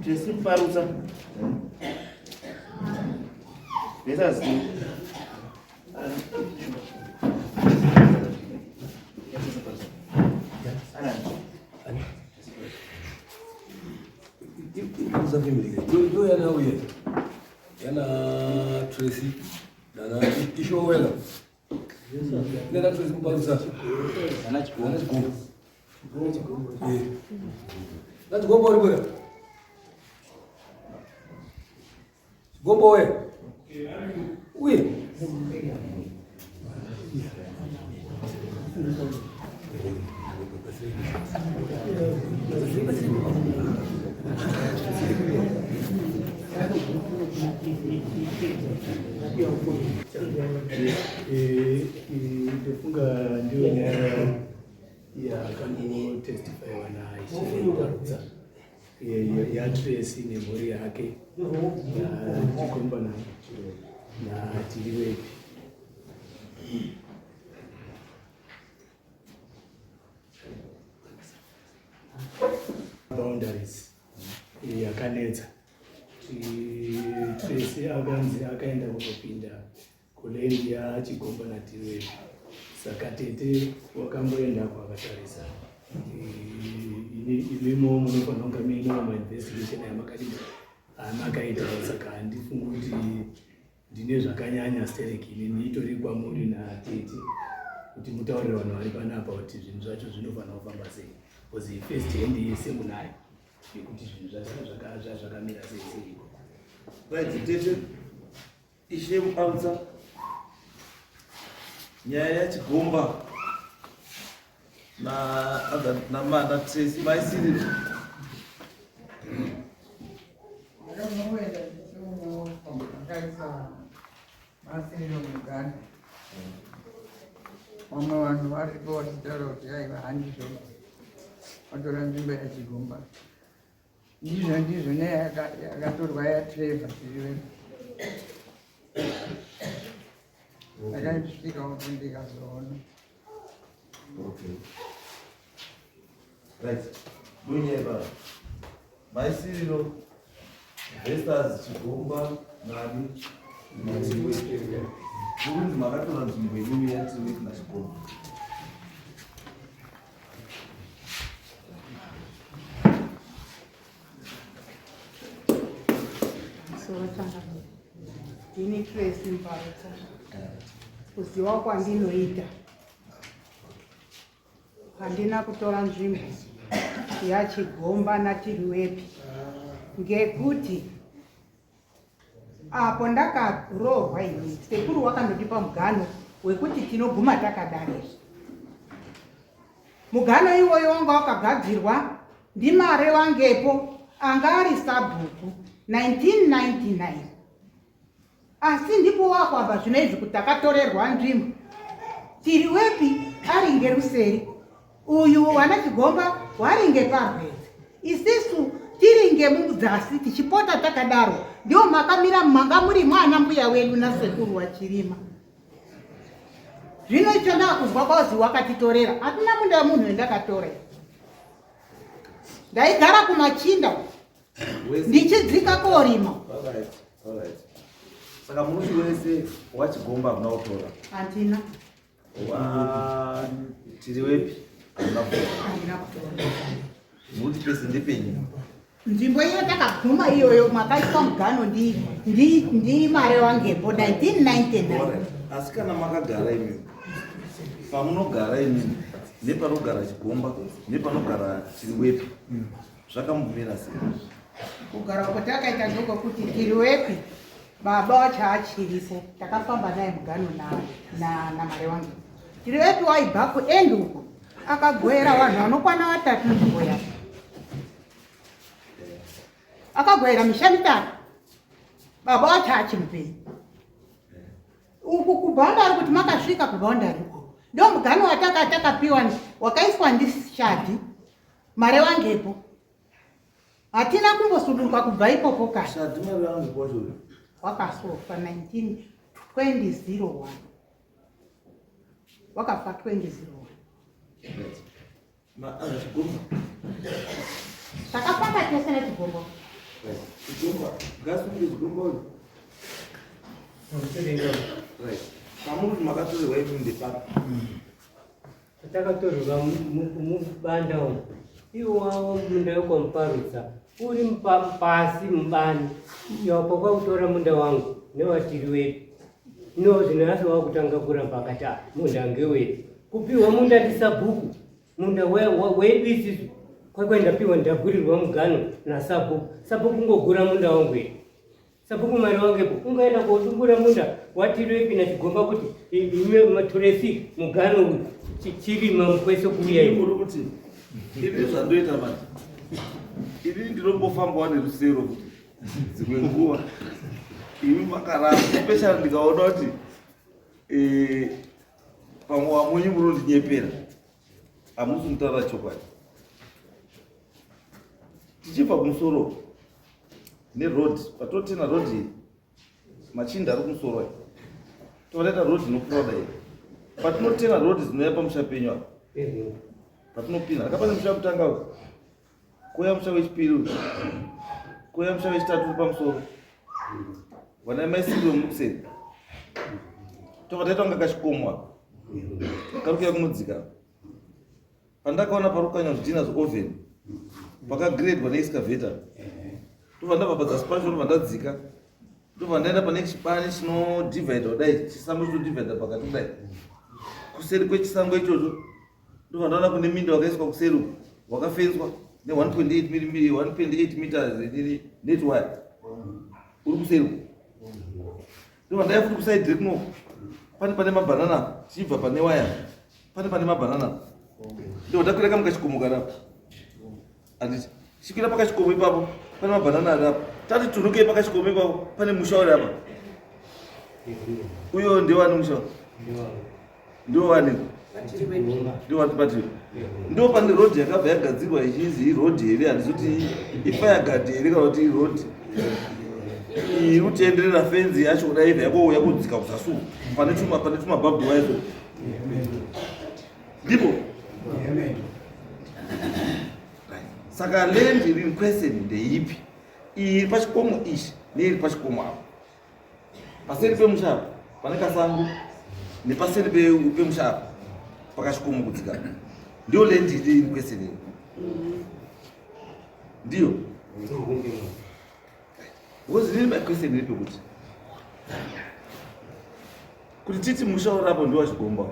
Tracy Muparutsa. Let us do. Ndo yana uye yana Tracy nana Ishowela nana Tracy Muparutsa Ana Chigombo. Ana Chigombo. Eh. Na Chigombo uri kwera Chigombo we uye Ndofunga ndiyo nyaya yakangotestifaiwa naIshe Muparutsa yaTracy nemhuri yake naChigomba naTiriwepi. Boundaries yakanetsa. Tracy akanzi akaenda kunopinda kuland yaChigomba naTiriwepi, saka tete wakamboendako akatarisa. Imimo munofanira kunge muinewo mainvestigation amakadii amakaita, saka handifungi kuti ndine zvakanyanya stereki. Inini itori kwamuri natete kuti mutaurire vanhu vari panapa kuti zvinhu zvacho zvinofanira kufamba sei, because first hand yese munayo yekuti zvinhu zvacho zvakamira sei seiko. Right, tete Ishe Muparutsa, nyaya yaChigomba na Tracy maisiri. Ndakamboenda ndichionawo makaisa masiriro muganda, vamwe vanhu varipo vachitaura kuti aiva handizvo, vatora nzvimbo yaChigomba. Ndizvo ndizvo neyakatorwa yaTrevor tiriwe. Ndakasvika uko ndikazoona. Okay. Right. Ndonyeba. Maisiriro versus Chigomba nani naTiwe. Kurunzi makatora nzvimbo imimi yaTiwe naChigomba. Soro changamire. Ini Tracy Muparutsa. Kuziva kwandinoita, handina kutora nzvimbo yaChigomba naTiriwepi, ngekuti apo ndakaroorwa ini, sekuru wakandondipa mugano wekuti tinoguma takadai. Mugano iwoyo wanga wakagadzirwa ndimare wangepo anga ari sabhuku 1999, asi ndipo wakwabva zvino izvi kuti takatorerwa nzvimbo. Tiriwepi ari ngeruseri, uyu wana Chigomba wari ngeparwedzi, isisu tiri ngemudzasi tichipota takadaro. Ndio makamira manga muri mwana mbuya wedu nasekuru waChirima. Zvino icho ndakuzwa kwazi wakatitorera, hatina munda wemunhu wendakatora. Ndaigara kumachinda ndichidzika korima. Alright, alright. Saka murusi wese waChigomba hamuna kutora? Handina. Wa Tiriwepi hamuna kutora? Handina kutora. Muruti pese ndepenyu. Nzvimbo iyo takaguma iyoyo makaiswa mugano ndimare wangepo 1999. Alright. Asi kana makagara imimi, pamunogara imimi nepanogara Chigomba nepanogara Tiriwepi zvakamumira sei? Kugara uko takaita ndokwekuti Tiriwepi baba wacho achiripo, takafamba naye mugano namare wangu. Tiriwepi waibva kuendi uko akagwera vanhu vanokwana vatatu nzvimbo yake, akagwera misha mitatu baba wacho achimupenyu. Uku kuboundary, kuti makasvika kuboundary uko, ndo mugano wataka takapiwa wakaiswa ndishadhi mare wangepo. Hatina kumbosuduruka kubva ipopo. Kana Shadhi mari yangu kwacho. Wakasofa 19. 2001 wakafa 2001. Chigomba. Takafamba tese nechigomba. Chigomba ngasunge chigomba uyu. Right, pamuri kuti makatorerwa imi ndepapi? Takatorerwa mubanda umu. Iwawo munda wekwamuparutsa uri pasi mubani iwapo, kwakutora munda wangu newatiri wedu. No zvino asi wakutanga kuramba akati, "Ah, munda ngewedu." Kupiwa munda ndisabhuku, munda wedu isisu. Kwakwa ndapiwa, ndagurirwa mugano nasabhuku. Sabhuku ngogura munda wangu here? Sabhuku mari wangepo ungaenda kodumbura munda watiriwepi nachigomba kuti ime maturesi mugano uyu chirima mukwese kuuya iwe? Uri kuti ini zvandoita manje, ini ndinombofambawo nerusero kuti dzimwe nguva imi makaramba, especially ndikaona kuti pamwe wamunyu munondinyepera, hamusi kutaura chokwadi. Tichibva kumusoro neroad, patotena road iyi, machinda ari kumusoro aya, tovaita road inopfuura dai patinotena road dzinouya pamusha penyu apa. Patinopinda akapane musha wekutanga uyu, kuuya musha wechipiri uyu, kuuya musha wechitatu uri pamusoro, vana maisiriro muri kuseri. Tobva taita kunga kachikomo apa kari kuya kunodzika. Pandakaona pari kukanywa zvidhina zveoven pakagredwa neexcavator, tobva ndabva padzasi pacho, ndobva ndadzika, ndobva ndaenda pane chibani chinodhivhaidha kudai, chisango chinodhivhaidha pakati kudai. Kuseri kwechisango ichocho ndobva ndaona kune minda wakaiswa kuseri uku, wakafenzwa ne1.8 mm, 1.8 meters net wire uri kuseri uku. Ndobva ndaya futi kuside rekuno, pane mabhanana. Tichibva pane waya, pane mabhanana. Ndobva ndakwira kamuka chikomo karapo, handiti? Chikwira pakachikomo ipapo, pane mabhanana ari apo. Tati tunukei pakachikomo ipapo, pane musha uri apa. Uyo ndewani musha? Ndewani? Ndewani? Pati ndo pane road yakabva yagadzirwa ichinzi iroad here? Handizoti ifireguard here kana kuti iroad iri kutenderera fenzi yacho kudai, ibva yakouya kudzika kuzasi uku, pane tumabhabhu waizo ndipo. Saka land iri in question ndeipi? Iri pachikomo ichi neiri pachikomo apo paseri pemusha apa pane kasango, nepaseri pemusha apa pakachikomo kudzika, ndiyo land iri in question iyi? Ndiyo? Because inini my question iri pekuti kuti titi musha uri apo ndiwachigomba,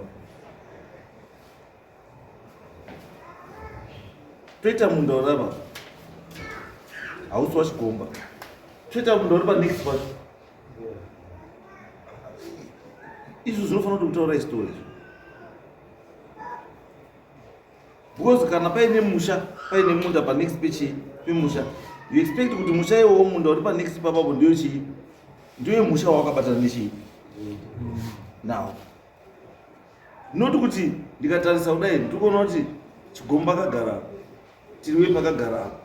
toita munda uri apa hausi wachigomba, toita munda uri panext pacho. Izvo zvinofanira kuti kutaura history izvo, because kana paine musha, paine munda panext pechii, pemusha, you expect kuti musha iwowo, munda uri panext papapo ndiyo chii, ndiyo musha wawakabatana nechii now. Not kuti ndikatarisa kudai ndikuona kuti chigomba akagara, tiriwe pakagara apa,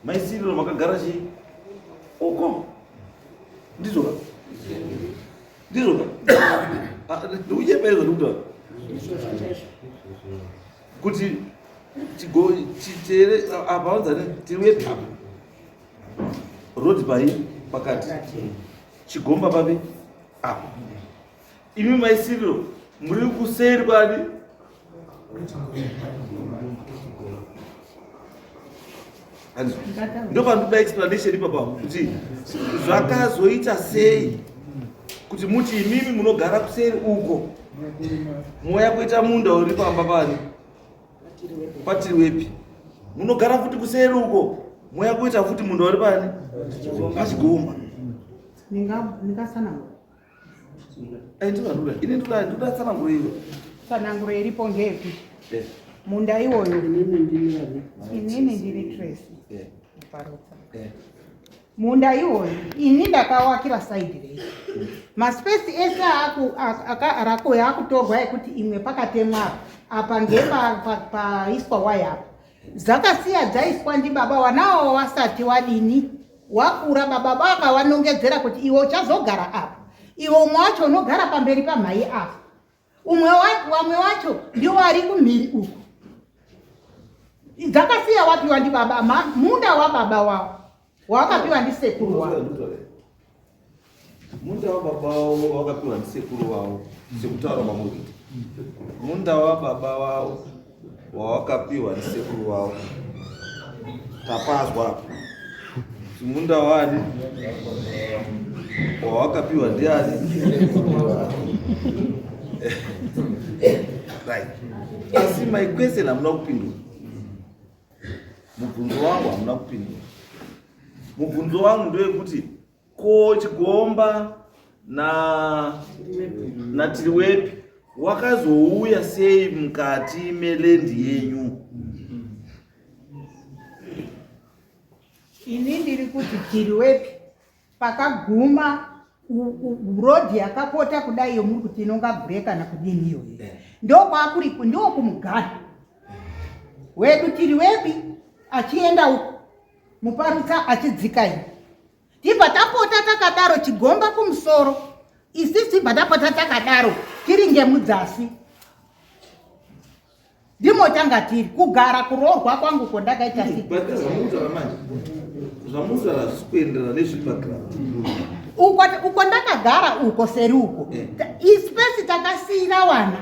maisiriro makagara chii uko. Ndizvoka? Ndizvoka? Ndikuchepa izvo ndikutaura kuti chitere apa vanzani tiriwe apa road pai pakati, chigomba papi apa, imi maisiriro muri kuseri kwani. Ndopanoda explanation ipapa kuti zvakazoita sei kuti muti imimi munogara kuseri uko, moya kuita munda uri pamba pani patiri wepi, munogara futi kuseri uko, moya kuita futi munda uri pani pachigomba. Ndingatsanangura. Ndinoda ini, ndoda tsananguro iyo. Tsananguro iripo ngepi? Munda iwoyo, inini ndiri Tracy Muparutsa. Munda iwoyo ini ndakawakira side rei, maspace ese akutorwa ekuti imwe pakatemwa apa, apa ngepaiswa waya apa, dzakasiya dzaiswa ndibaba wanawo wasati wadini wakura. Baba vakawanongedzera kuti iwe uchazogara apa. Iwe umwe wacho unogara pamberi pamhai apa, umwe wamwe wacho ndiwo ari kumhiri uku. Dzakasiya wapiwa ndibaba, munda wababa wavo wawakapiwa ndisekuru wavo. Munda wababa wavo wakapiwa ndisekuru wavo, sekutaura kwamuri kuita. Munda wababa wavo wawakapiwa ndisekuru wavo, tapazwa apa. Munda wani wawakapiwa ndiani? Right. Asi my question hamuna kupindura. Mubvunzo wangu hamuna kupindura. Mubvunzo wangu ndewekuti ko Chigomba na Tiriwepi wakazouya sei mukati melendi yenyu? Ini ndiri kuti Tiriwepi pakaguma road yakapota kudai yomuri kuti inonga gure kana kudini iyoyo, ndokwakuri, ndokumugano wedu. Tiriwepi achienda uko, Muparutsa achidzika ini, tibva tapota takadaro, Chigomba kumusoro, isi tibva tapota takadaro tiri ngemudzasi, ndimo tanga tiri kugara. Kuroorwa kwangu kondakaita. But zvamutaura manje, zvamutaura hazvisi kuenderana nezviri paground. Uko, uko ndakagara uko seri uko, ispace takasiyira wana.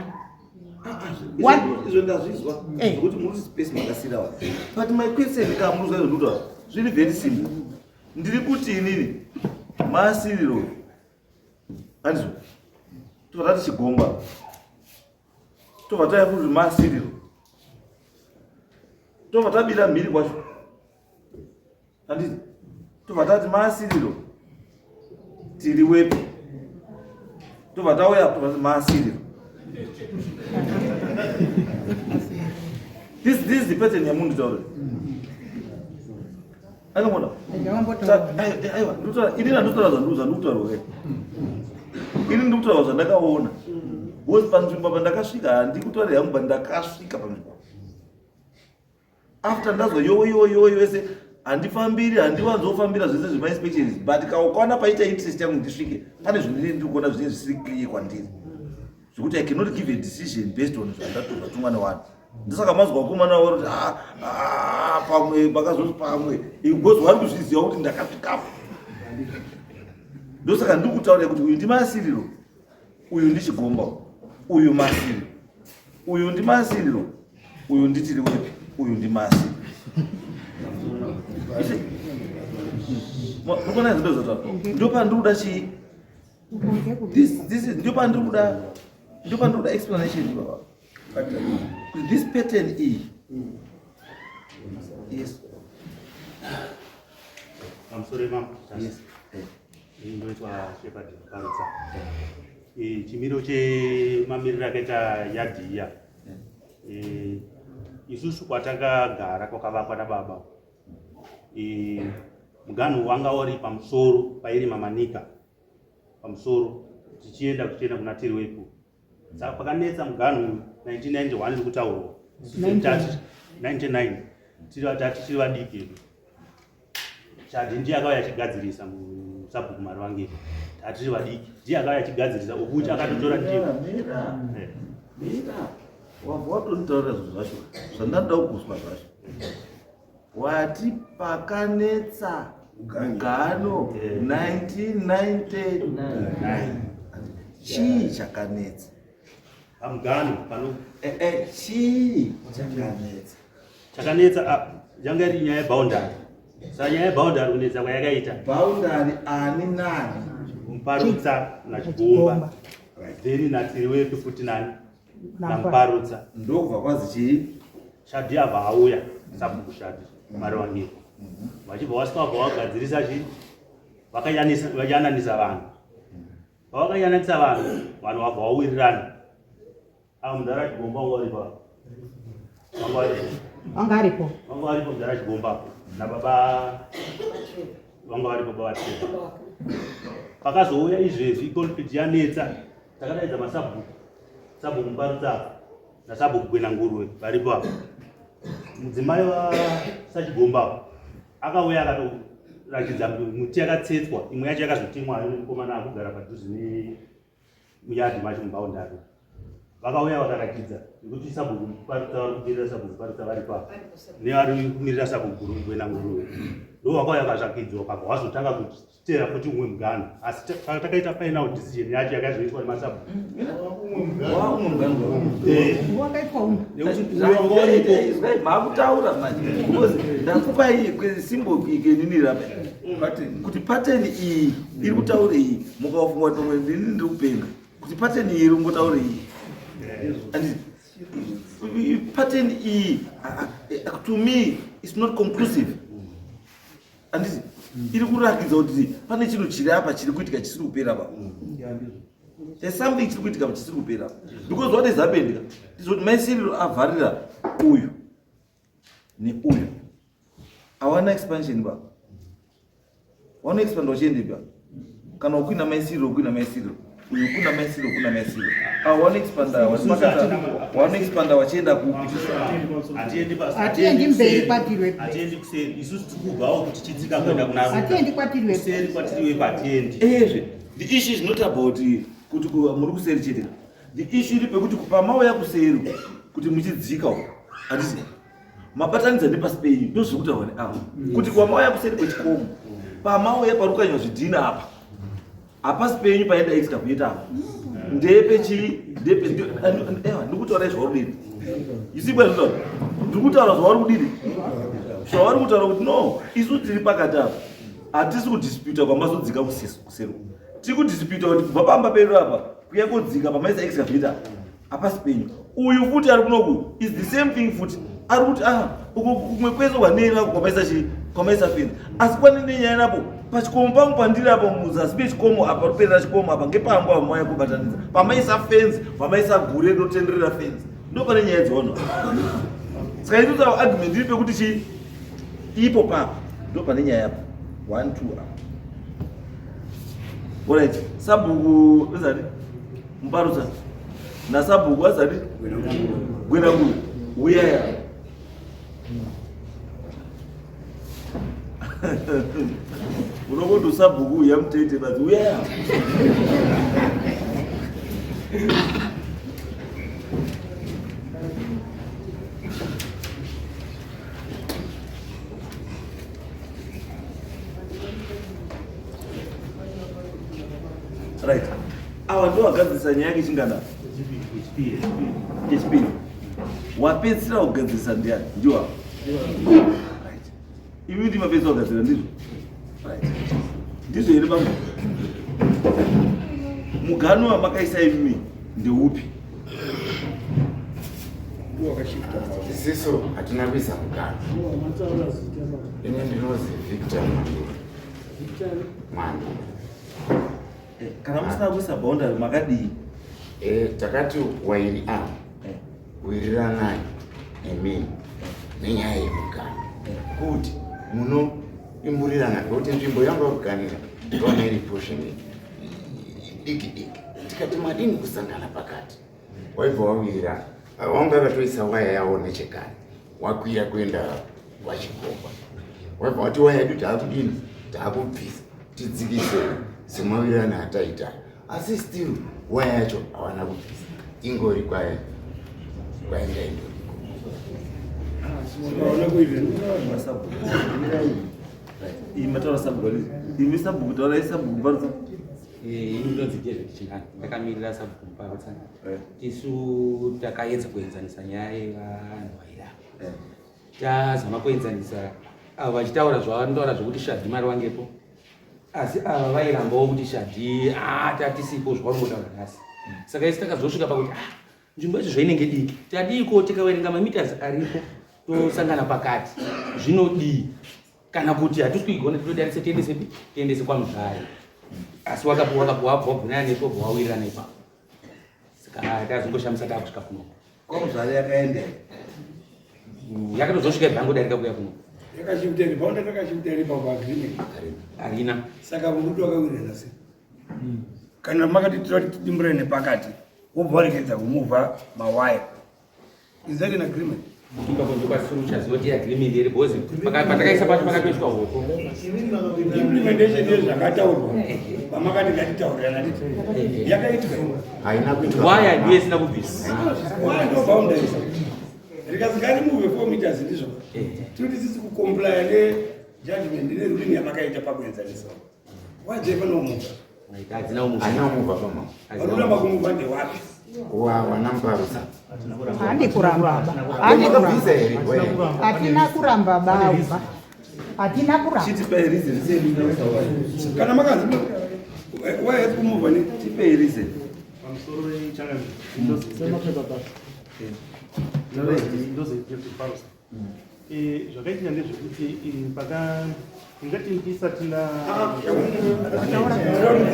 Izvo ndazvizwa, zvekuti muri space makasiyira wana, but my question ka, muri kuzwa zvekutaura zviri very simple. Ndiri kuti inini masiriro andizvo, tobva tati Chigomba, tobva taya kuti masiriro, tobva tabira mhiri kwacho, handiti? Tobva tati masiriro tiri wepi, tobva tauya, tobva tati masiriro. This is the pattern yamunhu taura. Aiwa, ini ndandikutaura zvandikutaurwa kai. Ini ndikutaura zvandakaona, because panzvimbo pandakasvika, handikutaura yangu, pandakasvika panzvimbo after ndazwa yowe yowe yowe yese, handifambiri, handiwanzofambira zvese zvemainspections, but kaukaona paita interest yangu ndisvike pane zvinenge ndiri kuona zvinenge zvisiri clear kwandiri, zvekuti I cannot give a decision based on zvandatumwa nevanhu. Ndosaka mazwa vakomana vari kuti, "Ah, ah, pamwe pakazoti pamwe," because vari kuzviziva kuti ndakasvikapo. Ndosaka ndiri kutaura kuti uyu ndimasiriro, uyu ndiChigomba, uyu masiriro, uyu ndimasiriro, uyu nditiri wepi, uyu ndimasi. Mukona ndo zvataura, ndopandiri kuda chii? This is ndopandiri kuda explanation baba, kuti this pattern iyi. Yes. Pamusoro, mama. Yes. Ndoitwa Shepard Parutsa. Chimiro chemamiriro akaita yadhi iya, isusu kwatakagara kwakavakwa nababa, muganhu wanga uri pamusoro pairima manika pamusoro, tichienda tichienda kuna Tiriwepo. Saka pakanetsa muganhu 1991 iri kutaurwa, 99, tati tiri vadiki edu. Chadi ndiye akauya achigadzirisa, musabhuku Marivangeri. Tatiri vadiki, ndiye akauya achigadzirisa ukuti akatotora ndiyo. Wabva watonditaurira zvinhu zvacho zvandanoda kuguswa zvacho. Wati pakanetsa mugano 1999, chii chakanetsa? Pamugano pano. Chii chakanetsa? Chakanetsa, ah, yanga iri nyaya yeboundary. Saka nyaya yeboundary kunetsa kwayakaita, Boundary ani nani? Muparutsa naChigomba, then naTiriwepi futi nani naMuparutsa. Ndokubva kwazi chii? Shadi abva auya, sabhuku Shadi Marivangeri, vachibva vasvika, vabva vagadzirisa chi vakayananisa vanhu. Pavakayananisa vanhu, vanhu vabva vawirirana. Ava mudhara Chigomba wanga uripo, wanga varipo. Wanga aripo. Vanga varipo mudhara Chigomba nababa vanga varipo, baba Trevor. Pakazouya izvezvi conflict yanetsa, takadaidza masabhuku, sabhuku Muparutsa nasabhuku Gwenanguruve varipo apa. Mudzimai waSachigomba akauya. Vakaratidza muti yakatsetswa, imwe yacho yakazotemwa nemukomana akugara padhuze nemuyadhi macho muboundary. Vakauya vakaratidza nekuti sabhuku Parutsa vari kumirira sabhuku Parutsa vari pa nevari kumirira sabhuku Gwena Nguruve ndo vakauya vakatsvakidzwa vakabva vazotanga kutera futi umwe muganhu, asi takaita final decision yacho yakazoitwa nemasabhuku. Makutaura manje because ndakupai simbo ikeninira kuti pattern iyi iri kutaura iyi, mukafunga kuti pamwe ndini ndiri kupenga kuti pattern iyi iri kungotaura iyi, and pattern iyi to me is not conclusive. Anditi iri kurakidza kuti pane chinhu chiri apa chiri kuitika chisiri kupera pa? There's something chiri kuitika chisiri kupera, because what is happened is kuti maisiriro avharira uyu neuyu, awana expansion ba, wanoexpanda uchiendepa kana ukuina maisiriro, ukuina maisiriro uyu, kuna maisiriro, kuna maisiriro awa wanoexpanda, wanoexpanda wachienda kupi? Hatiendi mberi kwatirwe. Hatiendi kuseri, isusu tiri kubvawo kuti tichitsika kuenda kuna Hatiendi kwatirwe. Kuseri kwatiriwepo hatiendi. Ezve the issue is not about kuti muri kuseri chete. The issue iri pekuti pamauya kuseri kuti muchidzika uko, handiti mabatanidza nepasi penyu? Ndo zviri kutaurwa neavo kuti kwamauya kuseri kwechikomo, pamauya parukanywa zvidhina apa, hapasi penyu paenda excavator apa, ndepechi ndepe ewa. Ndikutaura izvauri kudini isikwa zvitaura, ndiri kutaura zvauri kudini, zvauri kutaura kuti no, isu tiri pakati apa, hatisi kudisputa kwamazodzika kuseri. Tiri kudisputa kuti kubva pamba pedu apa kuya kodzika pamaisa excavator hapasi penyu. Uyu futi ari kunoku is the same thing futi, ari kuti ah, uku kumwe kwese kwanei ako kwamaisa chi kwamaisa fenzi, asi kwane nenyaya napo pachikomo pangu pandiri apa muzasi pechikomo apa, ruperera chikomo apa ngepangu apa, mauya kubatanidza pamaisa fenzi, pamaisa gure rinotenderera fenzi, ndo pane nyaya dzevanhu. Saka isusu avo argument iri pekuti chi ipo papa ndo pane nyaya apa, one two apa. Alright, sabhuku izati Muparutsa nasabhuku azati Gwenanguru, uyaya unongoti usabhuku uya mutete badzi, uyaya. Right, awa ndo wagadzirisa nyaya yake chingana chechipiri. Wapedzisira kugadzirisa ndiani? Ndiwa. Right, imi ndi mapedzisira kugadzira, ndizvo? Right, ndizvo here bambo? Mugano wamakaisa imimi ndeupi? Isisu hatina kuisa mugano. Ini ndinozi Victor Mwandura. Mwandura. Kana musina kuisa boundary makadii? Takati wairi a wiriranai imini nenyaya yemugano kuti munoimburirana, nekuti nzvimbo yangu yakuganira ndikaona iri portion diki diki, tikati madini kusangana pakati, waibva wawirirana. Wanga vakatoisa waya yavo nechekare, wakwira kuenda kwaChigomba, waibva wati waya yedu taakudini, taakubvisa tidzikise semawirirano ataita, asi still waya yacho hawana kubvisa, ingori kwaya kwainga indoriko. Imi mataura sabhuku, imi sabhuku taurai, sabhuku Mparutsa. Ini ndinonzi David Chingani, ndakamirira sabhuku Muparutsa. Tisu takaedza kuenzanisa nyaya yevanhu vaira, tazama kuenzanisa avo vachitaura zvavanotaura zvekuti Shadhi mari wangepo, asi ava vairambawo kuti Shadhi tatisipo zvavanongotaura nhasi. Saka isi takazosvika pakuti ah, nzvimbo yacho zvainenge diki, tadiiko tikaverenga mameters aripo tosangana pakati, zvinodii? Kana kuti hatisi kuigona, todarise tiendesepi, tiendese kwamuzvare. Asi wabvunana nesu, wabva wawirirana ipapo. Saka tazongoshamisa taakusvika kuno. Kwamuzvare yakaenda? Yakatozosvika ibvangodarika kuya kuno. Yakashifta boundary, rakashifta iri pa agreement? Harina. Saka muruti wakawirirana sei kana makati tirati tidimbure nepakati, wobva warekedza kumuvha mawaya? Is that an agreement? Ipapo ndokwasiri uchaziva kuti agreement here because patakaisa pacho pakatoiswa hoko. Implementation yezvakataurwa pamakati ngatitaurirana titi yakaitwa haina kuitwa. Waya ndiyo isina kubvisa. Waya ndo boundaries. Rikazi ngarimove 4 meters ndizvo. Tiri tisisi kucomplya ne judgment ne ruling yamakaita pakuenzanisa. Waya panomuka. Hadzina kumuva. Haina kumuva pama. Vanoramba kumuva ndewapi? Wa wana Muparutsa. Handi kuramba ba. Handi Makabvisa here? kuramba. Hatina kuramba baba. Hatina kuramba. Chitipai reason sei Kana makazi waya kumuva ne tipei reason. Pamusoro wechangamire, ndozoita pausa. Zvakaitika ndezvekuti paka ingati ndisati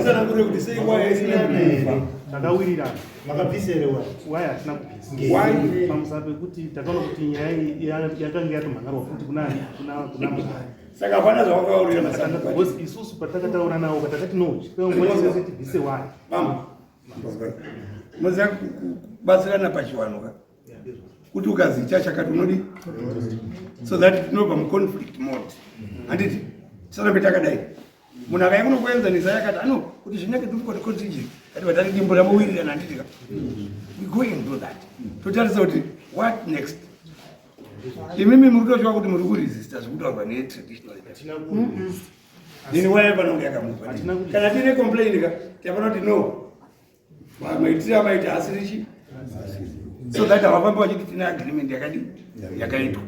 ndakure kuti sei waya isina kumuva. Takawirirana. Makabvisa here waya? Waya hatina kubvisa. Why? Pamusana pekuti takaona kuti nyaya iyi yakanga yatomhan'arwa futi kuna kuna Muzvare. Saka hapana zvawakaurira masabhuku. Because isusu patakataura nawo patakati no, chipewo tibvise waya. Bamba. Munoziva kubatsirana pachivanhu ka? Kuti ukaziita chakati unodi so that tinobva muconflict mode. Handiti tisarambe takadai. Munhu akauya kunokuenzanisa yakati ano kuti zvinenge difficult contingent ati vatari dimbo ramowirirana handiti ka? We go and do that. Totarisa kuti what next. Imimi muri kutoziva kuti muri kuresista zvekutaurwa netraditional leaders. Nini waya panonge yakamupa. Kana tine complain ka, tiyafana kuti no. Maitiro amaita asiri chi. So that havafambi vachiti tine agreement yakadi yakaitwa.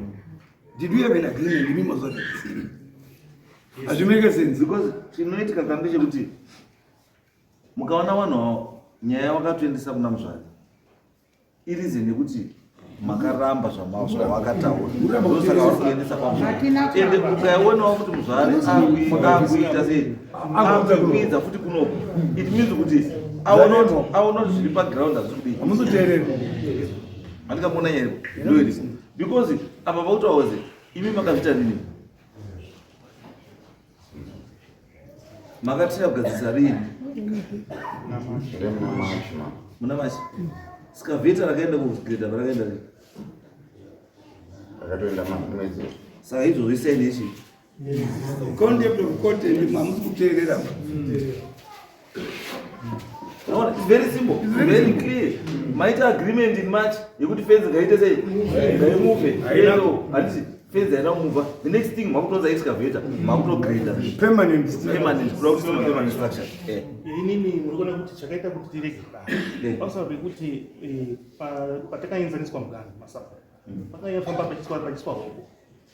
Did we have an agreement imi mozoti? Hazvimake sense. Because chinoitika ka ndechekuti mukaona vanhu ava nyaya vakatoendesa kuna Muzvare. Ireason yekuti makaramba zvawakataura ndosaka vari kuendesa kwaMuzvare. Ende ukaionawo kuti Muzvare akuita sei akukwidza futi kunoko, it means kuti aona kuti zviri paground hazviri kudii. Hamuzoteereri. Handikamuona nyaya ndo iripo because apa pakutaura kuti imi makazviita rini, makatira kugadzirisa rini? Muna Machi. Excavator rakaenda kugreda parakaenda rini? Rakatoenda mwedzi. Saka izvozvo isai nechi Contempt of court and hamusi kuteerera. Naona, it's very simple, very clear. Maita agreement in March yekuti fence ngaite sei? Ngaimove. Handiti fence haina kumova. The next thing makutonza excavator, makutogreda. Permanent. Permanent, kuda kuti permanent structure. Inini muri kuona kuti chakaita kuti tirege kudaro pamusana pekuti patakaenzaniswa mugano masabhuku pakanyafamba pachiswa hoko.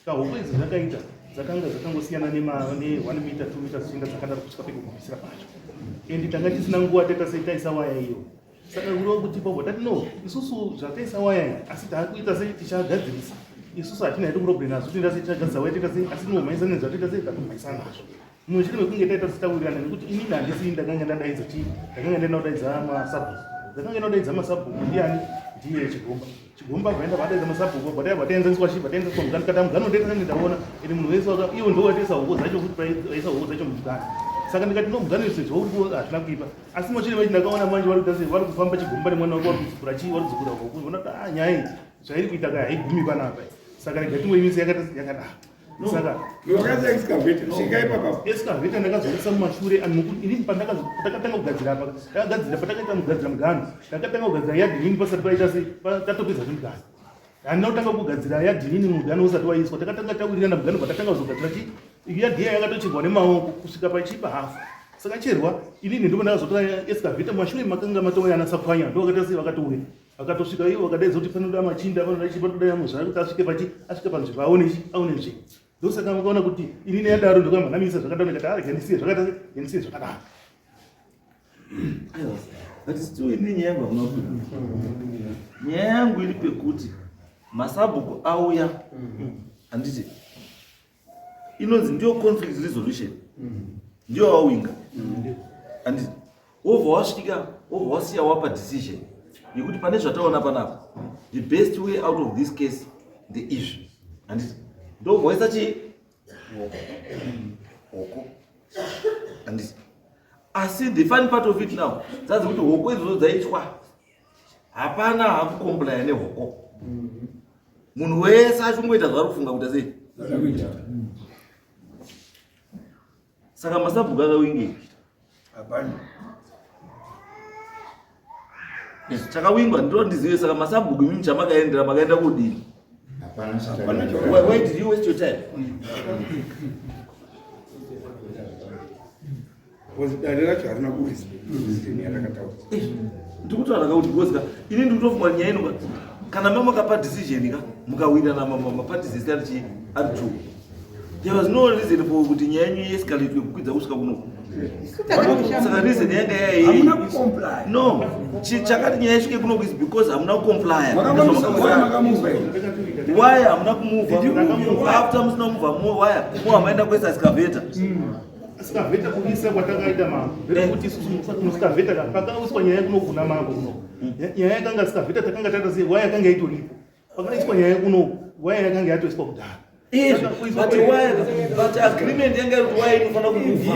Saka hoko idzi dzakaita dzakanga dzakangosiyana ne1 meter, 2 meters zvichienda dzakadaro kusvika pekugumisira pacho, and tanga tisina nguva taita sei taisa waya iyo. Saka kureva kuti ipapo tati no, isusu zvataisa waya iyi, asi taakuita sei tichagadzirisa isusu, hatina hedu problem nazvo, toenda sei tichagadzirisa waya, toita sei, asi tinomhanyisa nezvatoita sei tatomhanyisa nazvo mushure mekunge taita sitawirirana. Nekuti inini handisi ndakanga ndadaidza chii, ndakanga ndaenda kudaidza masabhuku, ndakanga enda kudaidza masabhuku ndiani? Ndiye Chigomba. Chigomba vaenda vadaidza masabhuku, vataenzaniswa chii, vataenzaniswa mugano kata mugano ndoita ndaona ende munhu wese iwo ndo wataisa hoko dzacho futi, vaisa hoko dzacho mugano. Saka ndikati no, mugano izvo zvauri hazvina kuipa, asi mushure mechi ndakaona manje vari kuita sei, vari kufamba Chigomba nemwana wake, vari kudzukura chii, vari kudzukura hoko. Ona kuti ah, nyaya iyi zvairi kuita kaya haigumi panapa, saka rega tingoimise yakadaro. Saka Wakaisa excavator svika ipapa. Excavator ndakazoisa mumashure inini patakatanga kugadzira apa, takagadzira patakaita kugadzira mugano, takatanga kugadzira yadhi inini pasati paita sei tatopedza zvemugano. Handina kutanga kugadzira yadhi inini mugano usati waiswa. Takatanga tawirirana mugano, patatanga kuzogadzira chi yadhi iya yakatocherwa nemaoko kusvika pachipa hafu. Saka cherwa inini ndipo ndakazotora excavator mumashure makanga matouya ana Sapwanya, ndo vakaita sei, vakatouya vakatosvika ivo vakadaidza kuti panoda machinda, panoda chi, panoda Muzvare kuti asvike pachi asvike panzvimbo aone chi aone nzvimbo. Ndosaka makaona kuti inini yadaro ndokamba zvakadaro, ndikati ah, ndisiye zvakadaro, ndisiye zvakadaro. Aiwa, but still ini nyaya yangu hamuna kubuda. Nyaya yangu iri pekuti masabhuku auya, handiti inonzi ndiyo conflict resolution, ndiyo wawinga, handiti wobva wasvika, wobva wasiya wapa decision yekuti pane zvataona panapa, the best way out of this case ndeizvi, handiti ndobva waisa chii, hoko, handiti? Asi the funny part of it now dzadzi kuti hoko idzodzo dzaitwa hapana hakucomplya nehoko. Munhu wese achungoita zvaari kufunga kuita sei. Saka masabhuku akawingei? Hapana. Chakawingwa ndiro ndizive saka masabhuku imimi chamakaendera makaenda kudini? Hapana. Why did you waste your time? Because dare racho harina kuisa decision yatakataura. Ndikutaura ka kuti because ka ini ndikutofunga nyaya ino ka kana mamakapa decision ka mukawirana maparties ese ari chii ari two. There was no reason for kuti nyaya yenyu iescalate kukwidza kusvika kuno. Saka reason yanga yayi. Hamuna kucomply. No, chakati nyaya isvike kuno is because hamuna kucomplya. Makamuva here? Why hamuna kumuvha? After musina kumuvha why? Mo hamaenda kuisa excavator. Excavator kuisa kwatakaita mambo. Ndekuti isusu muskavheta ka pakaiswa nyaya kuno kuna mambo kuno. Nyaya yakanga excavator takanga taita sei waya yakanga itoripo. Pakaiswa nyaya kuno waya yakanga yatoiswa kudhara. Izvi, but why but agreement yanga iri kuti why inofanira kumuvha.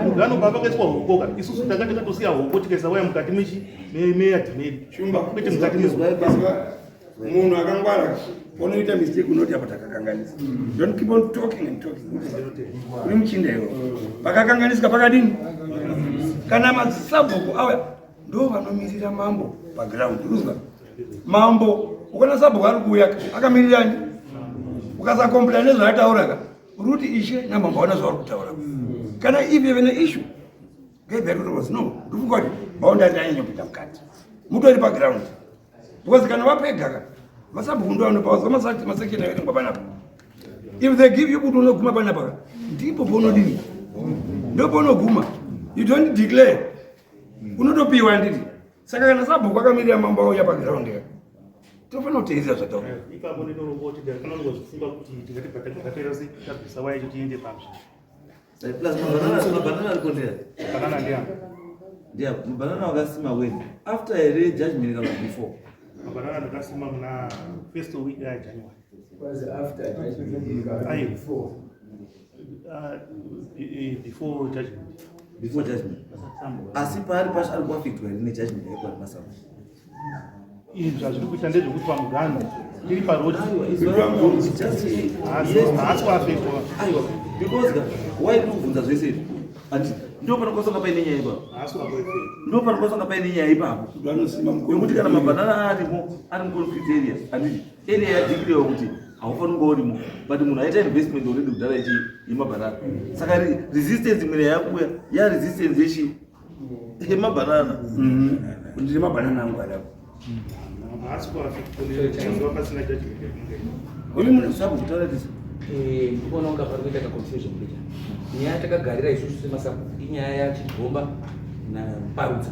Mugano pakaiswa hoko ka isusu tanga takatosiya hoko tikaisa waya mukati mechi meyadhi medu. Shumba kwete mukati mezu. Munhu akangwara unoita mistake unoti apa takakanganisa. Don't keep on talking and talking. Uri muchinda iwe. Pakakanganisika pakadini? Kana masabhuku auya ndo vanomirira mambo paground. Urikuzwa? Mambo ukaona sabhuku ari kuuya akamirirani? Ukasakomplaina nezvaataura ka uri kuti ishe namambo hauna zvauri kutaura. Kana if you have an issue get that was no. Ndikufunga kuti boundary yanyanya kupinda mukati. Mutori paground. Because kana vapega ka masabhuku ndo anopa wazwa masection averengwa panapa. If they give you kuti unoguma panapa ka ndipo paunodini? Ndipo paunoguma. You don't declare. Unotopiwa nditi. Saka kana sabhuku akamirira mambo auya paground ka tinofanira kuteerera zvataura. Ipapo ndinorongoti kana unozvifunga kuti tingati takatora sei tabvisa waya yacho tiende pazvo. Plus mabanana ariko ndiani? Banana ndiani? Ndiani? Mabanana wakasima when? After here judgment kana before? Mabanana ndakasima muna first week ya January. Was after judgment Aye. before. Before judgment. Before judgment. Asi paari pacho ari kuaffectwa here nejudgment yaipa masabu? Izvi zvazviri kuita ndezvekuti pamugano tiri parodi haasi kuaffectwa. Aiwa, because ka why ndiri kubvunza zvese izvi? Handiti ndo panokwanisa paine nyaya ipapo. Haasi kuaffectwa. Ndo panokwanisa paine nyaya ipapo. Yekuti kana mabanana arimo ari muconflict area, handiti area yadeclarewa kuti haufaniri kunge urimo, but munhu aita investment already kudhara ichi yemabanana. Saka resistance imwe yakuuya ya resistance yechi yemabanana. Ndine mabanana angu adapo. Haasi kuaffectwa pasina judgment yakunge. Imi mune sabu kutaura tisi. Ndikuona kunga pari kuita kaconfusion kuita nyaya takagarira isusu semasabhuku inyaya yaChigomba naParutsa.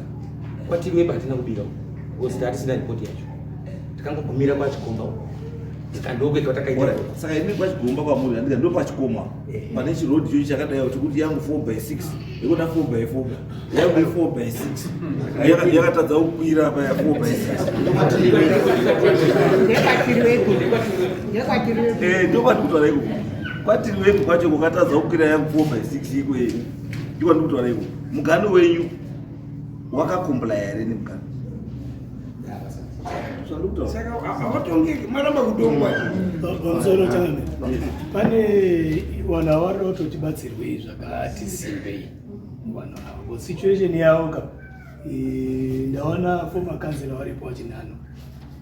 Kwatiriwepa hatina kubira uko because tatisina ripoti yacho, takangogumira kwaChigomba uko saka ndokwega kwatakaita. Saka imi kwaChigomba kwamuri handika ndo pachikoma pane chirodhi ichochi chakadaiwo chekuti yangu 4 by 6 yekuda 4 by 4 yangu 4 by 6 yakatadza kukwira paya 4 by 6 ndokwati kutaura iko kwatiriwepo kwacho kukatadza kukwira yangu 4 by 6 iko ndiko ndikutaura iko mugano wenyu wakakomplya here nemugano? Saka havatongeki maramba kutongwa. Pamusoro changamire, pane vanhu ava varida kutoti batsirwei zvakati simbei vanhu ava because situation yavo ka ndaona former councillor varipo vachinhano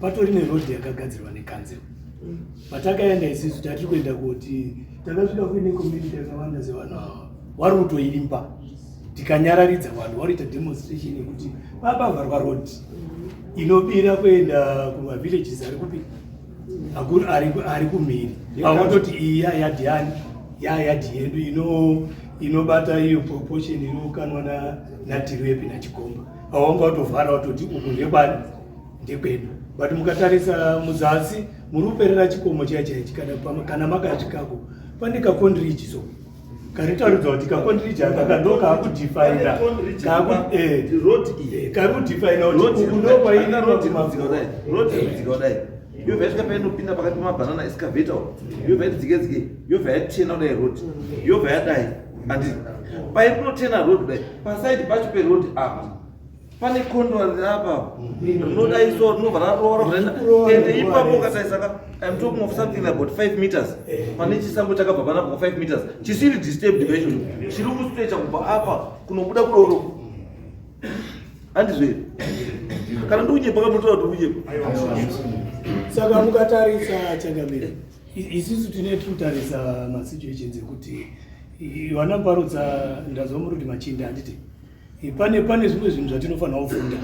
patori nerodhi yakagadzirwa necouncil. Patakaenda isusu tatiri kuenda kuti takasvika kuine community yakawanda sevanhu ava vari kutoimba, tikanyararidza vanhu varikuita demonstration yekuti papavharwa road inobira kuenda kumavillages ari kupi ari kumhiri. Avototi iyi yayadhi yani yayadhi yedu inobata iyo proportion inokanwa naTiriwepi naChigomba. Awanga watovhara watoti uku ndekwani ndekwedu, but mukatarisa muzasi muri kuperera chikomo chiya chaichi kana makasvikako pane kakondriji so karitaridza kuti kakondriji aka ndo kaakudefina karikudefina kuti uku ndo kwainodzika kudai yobva yasvika painopinda pakati pemabhanana excavator yobva yati dzike dzike yobva yatena kudai road yobva yadai handiti painotena road kudai pasaidi pacho peroad apa. Pane kondo riri apa rinodaiswa rinobva raroora ende ipapo ukatarisa ka I'm talking of something like about 5 meters. Pane chisango chakabva panapa kwa 5 meters chisiri disturbed version chiri kustrecha kubva apa kunobuda kudoro. Handizvo here? Kana ndikunyepa kamunotaura kuti kunyepa. Saka mukatarisa changamire, isusu tine tinotarisa masituations ekuti vana Mparutsa ndazwa muri kuti machinda handiti pane pane zvimwe zvinhu zvatinofanira kufunda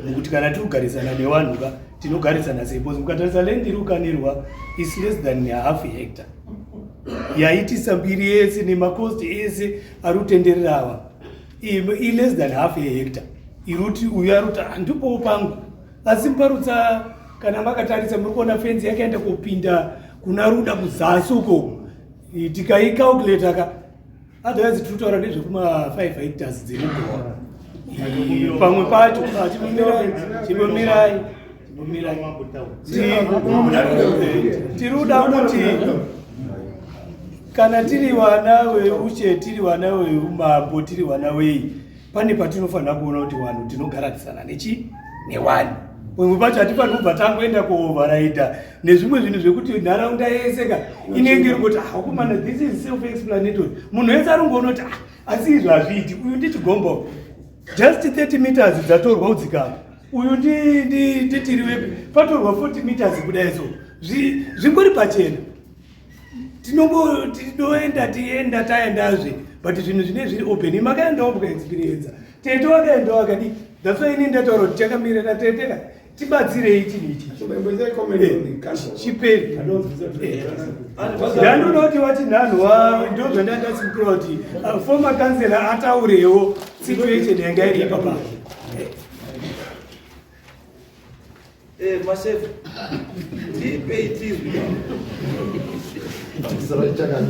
mukuti kana tiri kugarisana nevanhu ka tinogarisana sei because mukatarisa land iri kukanirwa is less than half hectare yaitisa mbiri yese nemacost ese ari kutenderera ava i less than half a hectare iri kuti uyu ari kuti handipowo pangu. Asi Mparutsa kana makatarisa muri kuona fenzi yakaenda kupinda kuna Ruda kuzasi uko, tikaicalculata ka otherwise tiri kutaura nezvekuma 5 hectares dzemugowa pamwe pacho. Chimbomirai, chimbomirai, chimbomirai. Tiri kuda kuti kana tiri vana veushe, tiri vana veumambo, tiri vana wei, pane patinofanira kuona kuti vanhu tinogararisana nechi newanhu. Pamwe pacho hatifaniri kubva tangoenda kuoverride nezvimwe zvinhu zvekuti nharaunda yese ka inenge iri kuti hakumana. This is self explanatory, munhu wese ari kungoona kuti ah, asi izvi hazviiti. Uyu ndichigomba, just 30 meters dzatorwa kudzikama. Uyu nditiri wepi, patorwa 40 meters kudai. So zvingori pachena, tinoenda tienda taendazve, but zvinhu zvine zviri open. Makaendawo mukaexperiensa, tete wakaendawo akadi. That's why ini ndataura kuti chakamirira tete ka tibatsirei chinhu ichi chiperi. Ndandoda kuti vati nhanhu ndo zvandandasimukiwa kuti former councillor ataurewo situation yanga iri ipapa. Mashefu, ndipei tizwi. Chisaro chakanaka.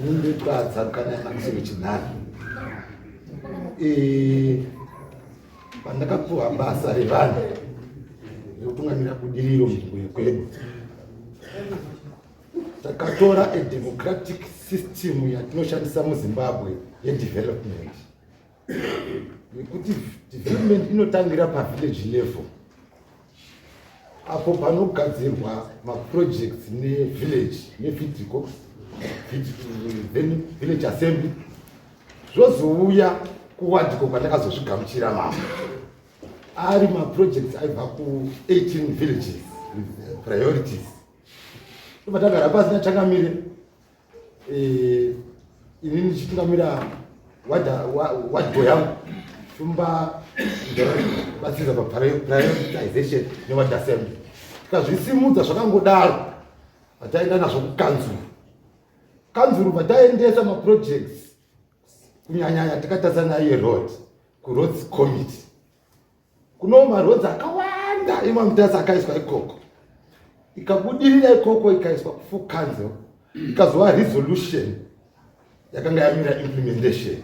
Inonditwadza kana chinhano. Pandakapuwa basa revanhu rekutungamira budiriro munzvimbo yekwedu, takatora a democratic system yatinoshandisa muZimbabwe yedevelopment, nekuti development inotangira pavillage level apo panogadzirwa maprojects nevillage neVIDCO, then village assembly, zvozouya kuWARDCO kwandakazozvigamuchira. Mambo ari maprojects aibva ku18 villages with priorities. Tobva tagara pasi nachangamire, inini ndichitungamira WARDCO yangu, Shumba batsiridza paprioritization neward assembly. Tikazvisimudza zvakangodaro, vataenda nazvo kukanzuru. Kanzuru vataendesa maprojects, kunyanyanya takatarisa naye road, kuroads committee. Kuno maroads akawanda emamutasi akaiswa ikoko, ikabudirira ikoko, ikaiswa kufull council, ikazova resolution yakanga yamira implementation,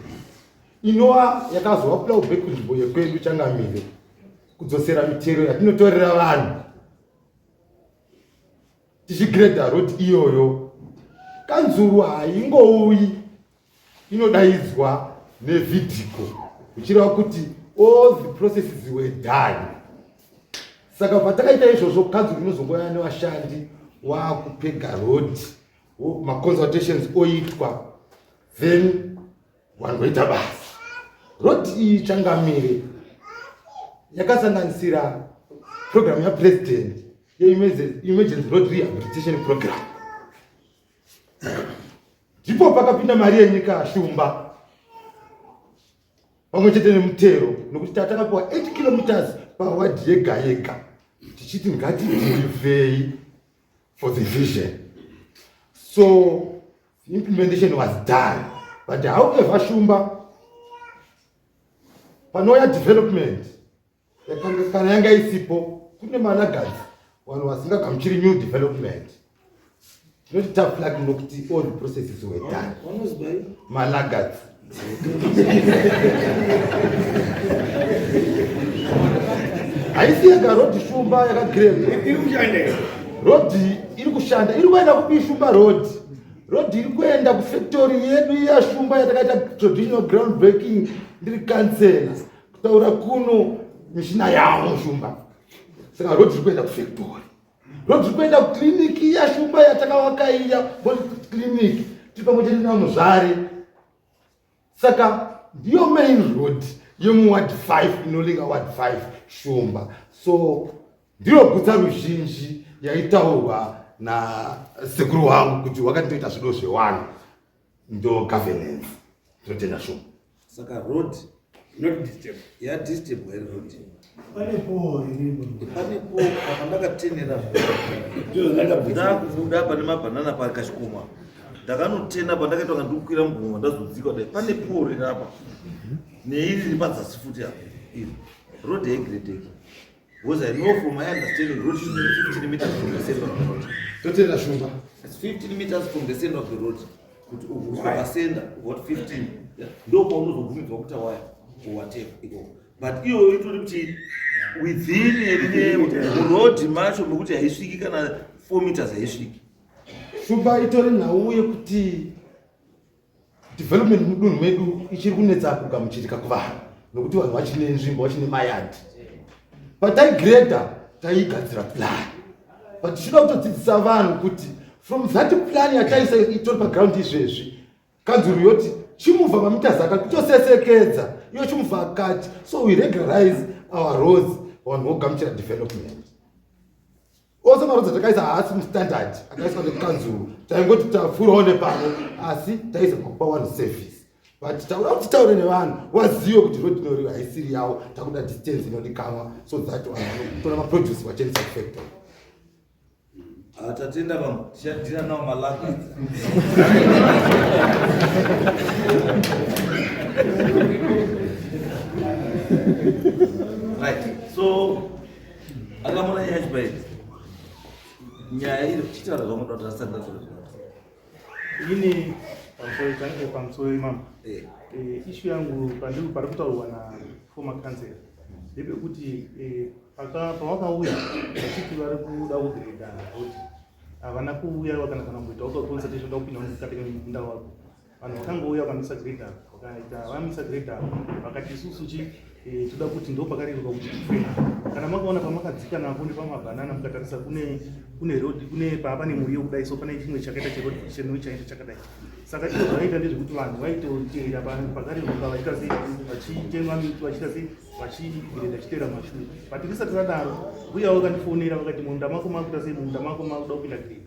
inova yakazova plowback kunzvimbo yekwedu changamire, kudzosera mitero yatinotorera vanhu tichigredha road iyoyo. Kanzuru haingouyi, inodaidzwa neVIDCO, zvichireva kuti all the processes were done. Saka patakaita izvozvo, kanzuru inozongouya nevashandi wakupega road, maconsultations oitwa, then vangoita basa. Road iyi changamire yakasanganisira program yapresident yeemergency road rehabilitation program. Ndipo pakapinda mari yenyika, Shumba, pamwe chete nemutero, nokuti tatakapiwa 8 kilometers pawadhi yega yega, tichiti ngatideliverei for the vision. So the implementation was done, but however, Shumba, panouya development kana yanga isipo, kune malaggards, vanhu vasingagamuchiri new development. Tinoti tough luck, nokuti all the processes were done. Malaggards haisi yega road, Shumba, yakagredwa. Road iri kushanda iri kuenda kupi, Shumba? Road iri kuenda kufactory yedu yashumba yatakaita traditional ground breaking ndiri kansela. Kutaura kuno mishina yavo Shumba. Saka road iri kuenda kufactory. Road iri kuenda kukliniki iya Shumba yatakavaka iya, clinic tiri pamwe chete naMuzvare. Saka ndiyo main road yemuward 5 inolinga ward 5 Shumba. So ndiro gutsa ruzhinji yaitaurwa nasekuru wangu kuti wakanditoita zvido zvewanhu ndo governance ndinotenda Shumba. Saka road not disturb ya disturb here road pane pole iripo pane pole apa ndakatenera ndakubuda pane mabhanana pakachikoma ndakanotena pandakaitwa nga ndikukwira mugomo ndazodzika dai pane pole riri apa neiri riri padzasi futi apa iri road haigredeki because I know from my understanding road should be 15 meters from the center of the road. Totenda Shumba. It's 15 meters from the center of the road. Kuti uku kusvika pasenda what 15 ndo paunozobvumidzwa kuita waya or whatever ikoko. But iyoyo itori kuti within muroad macho mekuti haisviki kana 4 meters haisviki. Shumba itori nhau yekuti development mudunhu medu ichiri kunetsa kugamuchirika kuvanhu nokuti vanhu vachine nzvimbo vachine mayadi. Pataigreda taigadzira plan but tichida kutodzidzisa vanhu kuti from that plan yataisa itori paground izvezvi kanzuru yoti chimuvha mamitasi akati kutosesekedza iyo chimuvha akati so we regularize our roads vanhu vogamuchira development. Ose marodzi atakaisa haasi mustandard akaiswa nekanzuru taingoti tapfuurawo nepano asi taisa pakupa vanhu service but takuda kuti titaure nevanhu wazive kuti road inoriwa haisiri yavo takuda distance inodikanwa so that vanhu vanotora maproduce vachiendesa kufactory. Tatenda vamwe tichadira nawo malaga. Right, so akamona nyaya chipaiti nyaya iri kuchitaura zvamunoda kuti asati ndatora. Ini pamusoro change pamusoro imama. Issue yangu pandiri pari kutaurwa na former councillor ndepekuti pavakauya vachiti vari kuda kugreda road havana kuuya kana kana kumboita waka consultation da kupinda mukati munda wako. Vanhu vakangouya vakamisa grader vakaita vamisa grader vakati isusu chi toda kuti ndo pakareruka kuti tiframe. Kana makaona pamakadzika napo nepamabhanana mukatarisa kune road kune pane muriwo kudai so pane chimwe chakaita cheroad chino chaita chakadai. Saka izvo zvavaita ndezvekuti vanhu vaitotera pakareruka vachiita sei vachitema miti vachiita sei vachigreda chitera mashure. But risati radaro mbuya vakandifonera vakati munda mako makuita sei munda mako makuda kupinda grade.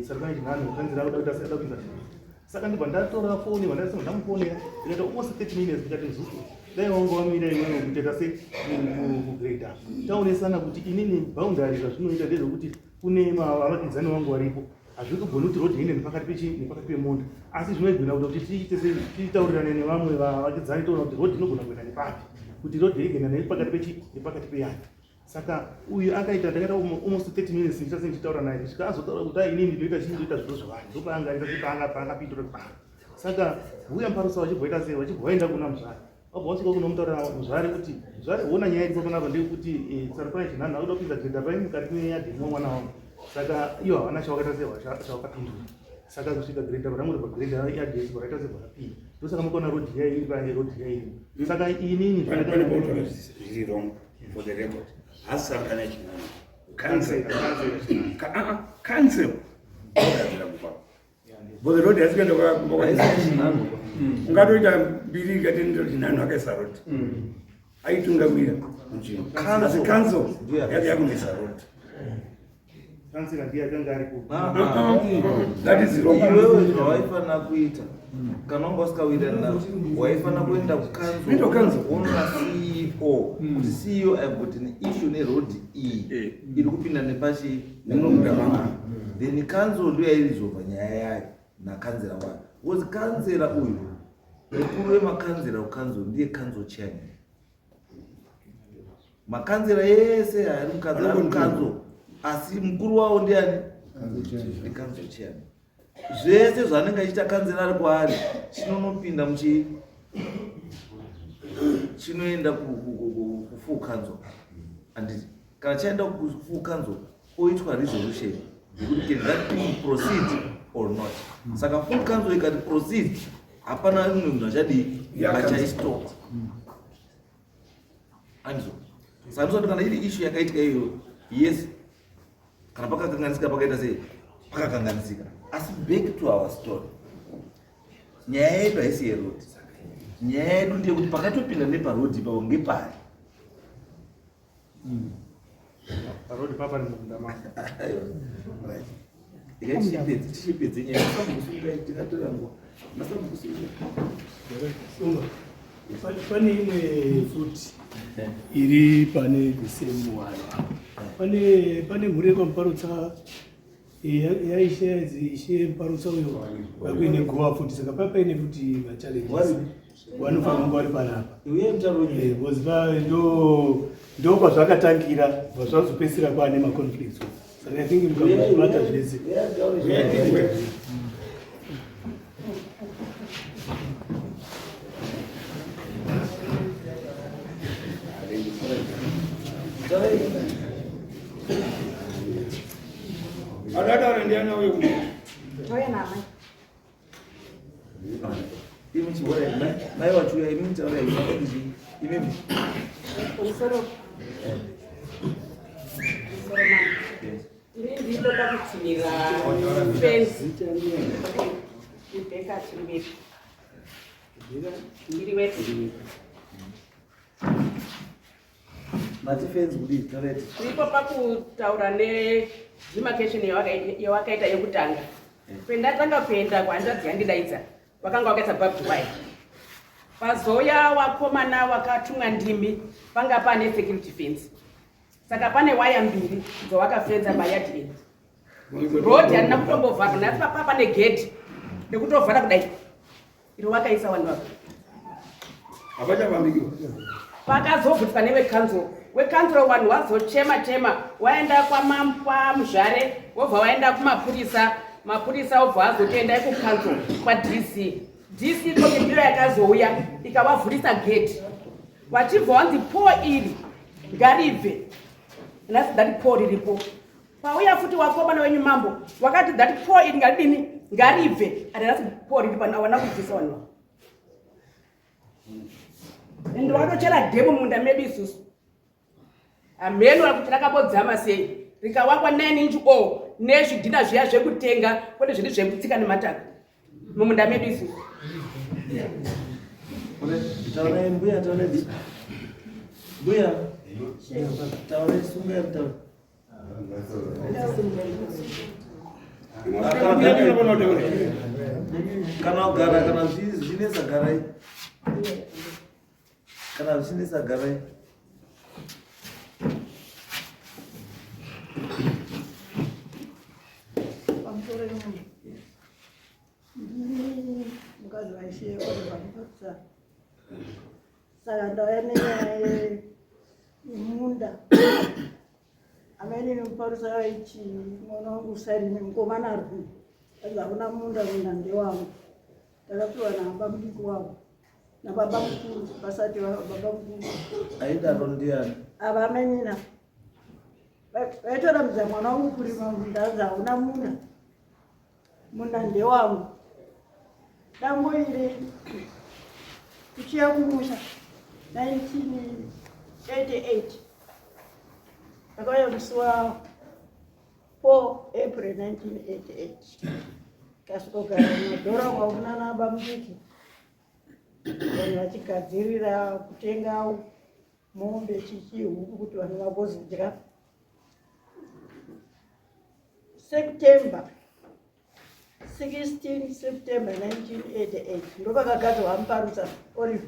Sarukani chinhano kanzira kuda kuita sei kuda kupinda grade. Saka ndibva ndatora foni vandasema ndamufonera ndikaita almost 30 minutes ndikati mzuku dai wanga wamira iwewe kutoita sei kugrade. Taonesana kuti inini boundary zvazvinoita ndezvekuti kune vavakidzani vangu varipo hazvitogoni kuti road iende nepakati pechi nepakati pemunda asi zvinogona kuti tiite sei titaurirane nevamwe vavakidzani toona kuti road inogona kuenda nepapi kuti road igenda nepakati pechi nepakati peyani. Saka uyu akaita ndakaita almost 30 minutes ndichase ndichitaura naye kusvika azotaura kuti inini ndinoita chii ndinoita zviro zvevanhu ndopaanga aita sei paangapindura kuti Saka huya Muparusa vachibva sei vachibva vaenda kuna Muzvare vabva vasvika kunomutaurira Muzvare kuti Muzvare hona nyaya iripo panapa ndeyekuti Sarupani Chinhanho akuda kupinza greda pai mukati meyadhi yemwana wangu. Saka ivo havana chavakaita sei chavakapindura. Saka kusvika greda rangu ribva greda yadhi yese raita sei rakapinda. Ndosaka mukaona road iya iri pa road iya iri. Saka inini pane pautaura zviri wrong for the record. Hasi Sarupani Chinhanho. Council. Council. Ndogadzira mugwagwa. Because road haisi kuenda kumba kwa Chinhanho. Ungatoita mbiri ikati ndiro Chinhanho akaisa road. Aitungamira munzvimbo. Asi council yake yakunoisa road. Council ndiye akanga ari ku. That is wrong. Iwewe zvawaifanira kuita kana wanga usikawirirani navo waifanira kuenda kucouncil council wonoona CEO kuti CEO I've got an issue neroad iyi iri kupinda nepachi Nemunda mangu. Then council ndiyo yairizova nyaya yayo nakanzera wayo because kanzera uyu mukuru wemakanzera kukanzuru ndiye council chairman. Makanzera ese ari mukanzuru asi mukuru wavo ndiani? Ndi council chairman. Zvese zvaanenge achiita kanzera ari kwaari chinonopinda muchi chinoenda kufull council. Anditi kana chaenda kufull council oitwa resolution yekuti can that thing proceed or not. Saka full council ikati proceed hapana mumwe munhu achadii achaistop. Andizvo. Saka ndizvo kana iri issue yakaitika iyoyo, yes, kana pakakanganisika pakaita sei, pakakanganisika. Asi back to our story. Nyaya yedu haisi yeroad. Nyaya yedu ndeyekuti pakatopinda neparoad ipapo ngepari. Parodi papa ni munda mangu. Right. Tichipedze tichipedze nyaya masambukusunga tikatora nguva. Masambukusunga. Sunga. Pane imwe futi iri pane the same one. Pane pane mhuri yekwaMuparutsa yaishe yainzi ishe Muparutsa uyo vakuine guva futi saka pa paine futi machallenges vanofanira kunge vari panapa because ndo ndo kwazvakatangira bva zvazopedzisira kwaane maconflicts saka i think mukazvibata zvese. Adataura ndiani auye kuno? Touya naamai. Imi chihora mai wachuya imi mutaura imi imi. Pamusoro. Pamusoro mama. Ini ndinoda kutsinira fenzi. Ibheka chiriwepi. Iriwepi. Mati fenzi kudii tareti. Tiripo pakutaura nedemarcation yawakaita yekutanga. Pendatanga kuenda kuhanzvadzi yandidaidza wakanga wakaisa barbed wire. Pazouya wakomana wakatumwa ndimi panga pane security fence. Saka pane waya mbiri dzawakafenza payard end. Road harina kutombovharwa nhasi papa pane gedhi rekutovhara kudai. Iro wakaisa vanhu vako. Hapachafambikiwa. Pakazobvutwa newekanzuro. Wekanzuro vanhu wazochema chema waenda kwaMuzvare wobva waenda kumapurisa. Mapurisa obva azoti endai kukanzuro kwaDC. DC kombi ndiyo yakazouya ikavavhurisa gedhi. Vachibva wanzi po iri ngaribve. Nhasi that po riripo. Pauya futi wakomana wenyu mambo wakati that po iri ngaridini ngaribve. Ati nhasi po riri pano awana kubvisa vanhu. And wakatochera dhemu munda medu isusu. Hameno kuti rakambodzama sei rikawakwa 9 inch o nezvidhina zviya zvekutenga kwete zvedu zvekutsika nemataka mumunda medu isusu. Taurai mbuya taurai mbuya taurai sungai mutaura. Kana kugara kana zvichinetsa garai. Kana zvichinetsa garai. Pamusoro pemunhu. Ndini mukadzi waIshe Oliver Mupatsa. Saka ndauya nenyaya yemunda. Amainini Muparutsa vaiti mwana wangu usarime mukomana ari kuno. Hanzi hakuna munda, munda ndewangu. Ndakapiwa nababa mudiki wavo nababa mukuru vasati baba mukuru. Aidaro ndiani? Ava amainina vaitorambidza mwana wangu kurima munda, hanzi hauna munda. Munda ndewangu. Dambo iri kuchiya kumusha 1988 ndakauya musi wa 4 April 1988 kasvikogara mumadhora kwakunana bamudiki vanhu vachigadzirira kutenga mombe chichi huku kuti vanhu vagozodya. September 16 September 1988 ndopakagadzirwa Muparutsa Olive.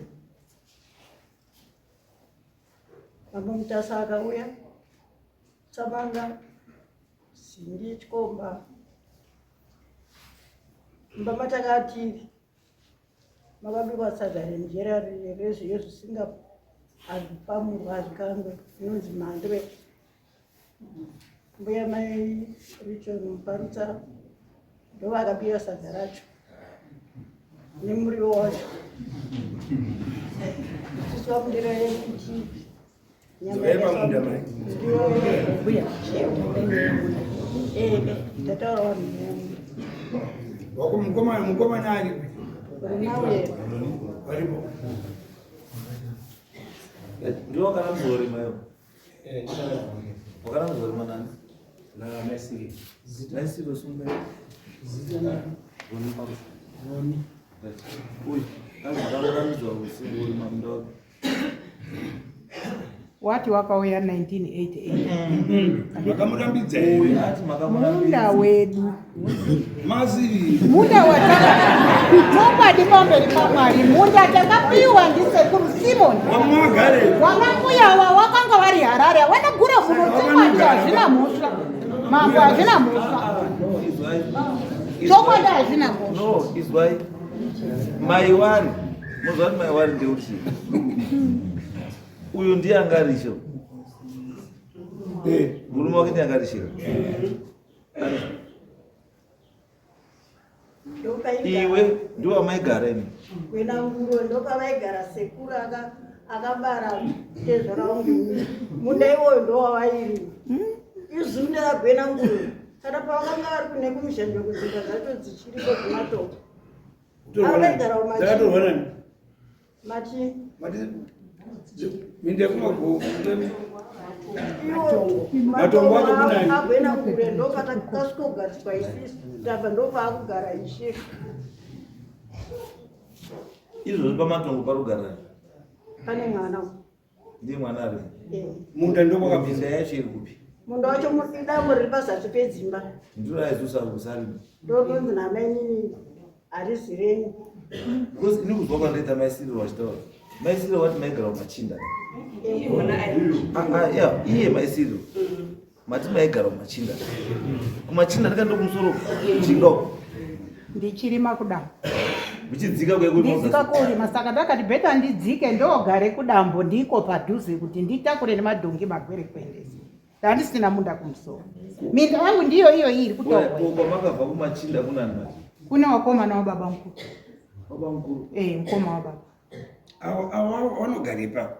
Mambo Mutasa akauya, Tsamanga, Sindi, Chikomba, mumba matakatiri makabikwa sadza renjera rezviyo zvisinga hazvipamurwa hazvikangwe inonzi mhandwe. Mbuya mai Richard Muparutsa ndovakabika sadza racho nemuriwo wacho chiswa mundiro yemiti nyama mbuya tataura vanhu wako mukomana mukomana ari varipo. Ndiwe wakarambidzwa kurima iwe? Eh, wakarambidzwa kurima nani? Naisiri. Naisiri usumbe. Zita na Roni Parusa. Roni. Uyu, akarambidzwa kurima munda wake. Wati wakauya 1988. Makamurambidza Uyu ati makamurambidza. Munda wedu. Mazi. Munda wataka chokwadi pamberi paMwari munda takapiwa ndisekuru Simon. Wamwagare. Vana mbuya ava wakanga vari Harare vanogura muno chokwadi hazvina mhosva. Mambo hazvina mhosva. No, izwai. Chokwadi hazvina mhosva. No, izwai. Maiwari. Munoziva kuti maiwari ndeuti. Uyu ndiye anga arisho. Murume wake ndiye anga arisho. Iwe ndiwe wamaigara imi. Kwena nguruve ndopavaigara sekuru akabara tezvara wangu. Munda iwoyo ndowavairima. Izunde ragwena nguruve. Kana pavakanga vari kune kumuzhanje kudzimba dzacho dzichiriko dzematombo. Avaigara Dzakatorwa nani? Mati. Mati minda yekumagomo. Iwo Matombo acho kunani? Agwena nguruve ndopatakasvikogariswa isisu. Tabva ndopaakugara ishe. Izvozvi pamatongo parikugara. Pane mwana. Ndiye mwana ari. Eh. Munda ndokwakabvisa. Minda yacho iri kupi? Munda wacho idambo riri pazasi pedzimba. Ndiro raizusa kusarima. Ndorunzi namainini harizi renyu. Because ini kuzwa kwandaita maisiriro vachitaura. Maisiriro vati maigara kumachinda. Ah, ah, yeah, iye maisiriro. Mati maigara kumachinda. Kumachinda ndikaenda kumusoro kujinga uko. Ndichirima kudambo. Muchidzika kuya kuri Ndidzika kurima saka ndakati bheta ndidzike ndogare kudambo ndiko padhuze kuti nditakure nemadhongi magwere kuendesa. Ndandisina munda kumusoro. Minda yangu ndiyo iyo iri kutogwa. Kwamakabva kumachinda kunani mati? Kune wakomana wababa mukuru. Baba mukuru. Eh, mukoma wababa. Avo avo vanogara ipapo.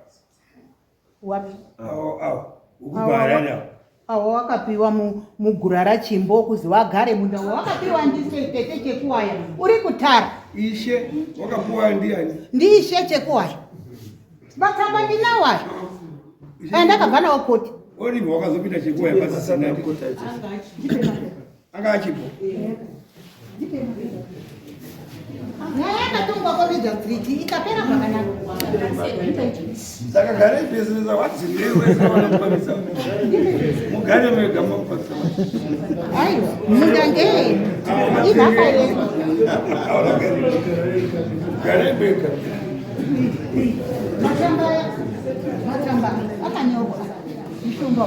Wapi? Avo avo. Ukubva avo. Avo wakapiwa mugura rachimbo kuzi wagare munda wakapiwa ndise tete Chekuwaya uri kutara. Ishe wakapuwa ndiani? Ndiishe Chekuwaya. Matsamba ndinawo aya. Aya ndakabva nawo koti. Olive wakazopinda Chekuwaya pasisina. Anga achipo. Nyaya yakatongwa kwaMajor Street ikapera zvakanaka. Saka garai pese wadzirewe savanokwanisa. Mugare mega mokwanisa. Aiwa, munda ngeye. Inhaka yedu. Garai mega. Matsamba aya, matsamba akanyorwa. Mishonga.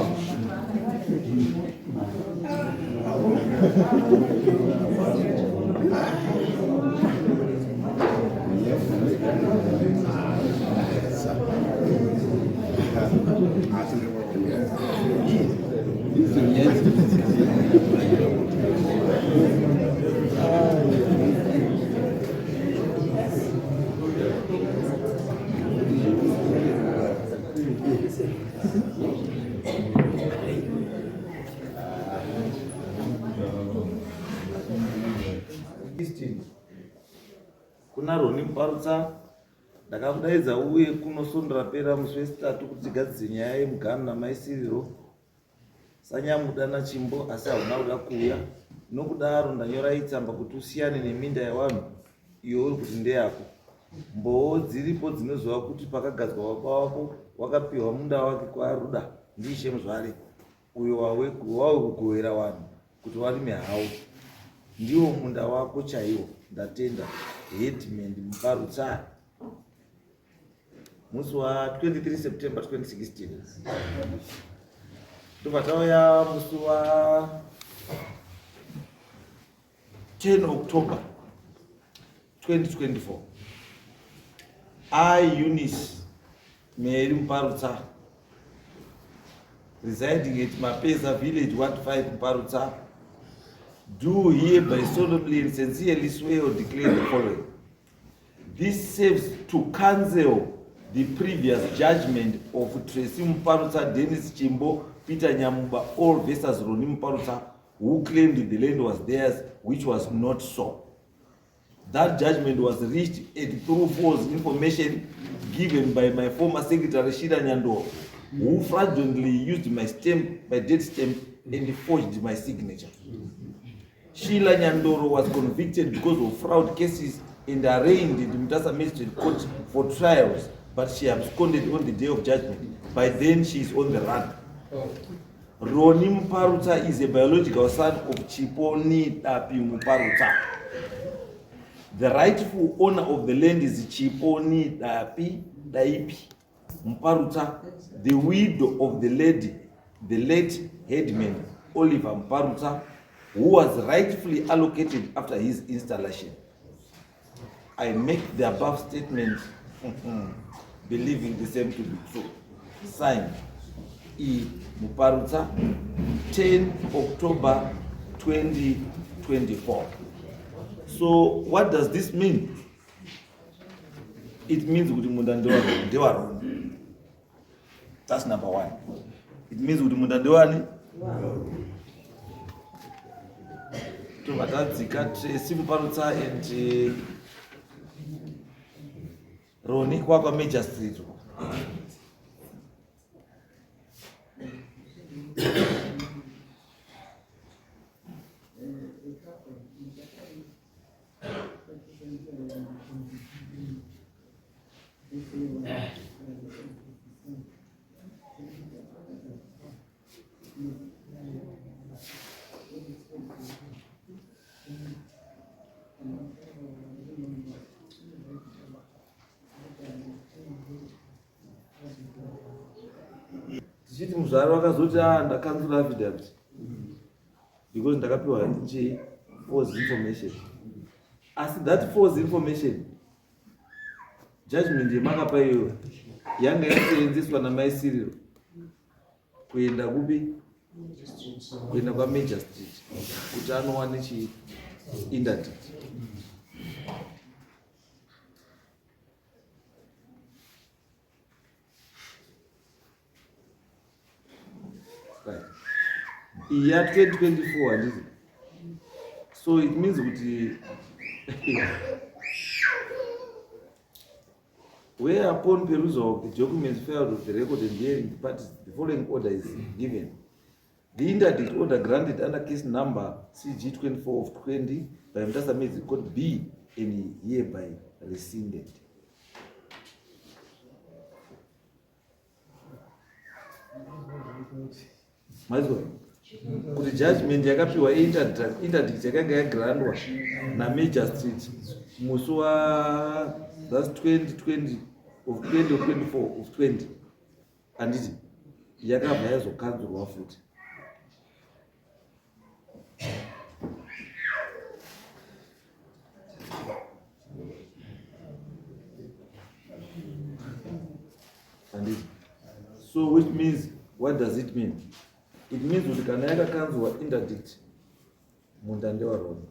Easton. Kuna Roni Muparutsa ndakakudaidza uye kuno svondo rapera musi wechitatu kuti tigadzise nyaya yemuganhu namaisiriro sanyamuda nachimbo asi hauna kuda kuuya nokudaro ndanyora itsamba kuti usiyane neminda yevanhu iyo uri kuti ndeyako mbowo dziripo dzinozova kuti pakagadzwa baba wako wakapiwa munda wake kwaruda ndiishe muzvare uyo wawe kugovera vanhu kuti varime hawo ndiwo munda wako chaiwo ndatenda headman Muparutsa musi wa 23 September 2016 ndobva tauya musi wa 10 October 2024 I, Eunice Mary Muparutsa, residing at Mapeza Village, Ward 5, Muparutsa, do hereby solemnly and sincerely swear or declare the following. This serves to cancel the previous judgment of Tracy Muparutsa, Dennis Chimbo, Peter Nyamuba, all versus Roni Muparutsa, who claimed the land was theirs, which was not so. That judgment was reached at through false information given by my former secretary Sheila Nyandoro, who fraudulently used my stamp, my date stamp, and forged my signature. Sheila Nyandoro was convicted because of fraud cases and arraigned in the Mutasa Magistrate Court for trials, but she absconded on the day of judgment. By then, she is on the run. Roni Muparutsa is a biological son of Chiponi Dapi Muparutsa. The rightful owner of the land is Chiponi Dapi Daipi Muparutsa, the widow of the lady, the late headman Oliver Muparutsa, who was rightfully allocated after his installation. I make the above statement believing the same to be true. Signed, E. Muparutsa, 10 October 2024. So what does this mean? It means kuti munda ndewaroni. That's number one. It means kuti munda ndewani? Tobva tadzika Tracy Muparutsa and Roni kwakwa Major Street. Tichiti muzvari vakazoti ah, ndakanzura affidavit because ndakapiwa chii false information asi that false information judgment yemakapa iyoyo yanga yaseenzeswa namaisiriro kuenda kupi kuenda kwamajor street kuti anowane chii interdict. Right. Iyi ya 2024 handiti? So it means kuti where upon perusal of the documents filed with the record and hearing the parties, the following order is given. The interdict order granted under case number CG24 of 20 by Mutasa Magistrate Court be and hereby rescinded. Maizwa kuti judgment yakapiwa interdict yakanga yagrandwa namajor street musi wa that's 2020 of 20 of 24 of 20 handiti yakabva yazokanzurwa futi. Handiti? So which means, what does it mean? It means kuti kana yakakanzurwa interdict, munda ndewaroni.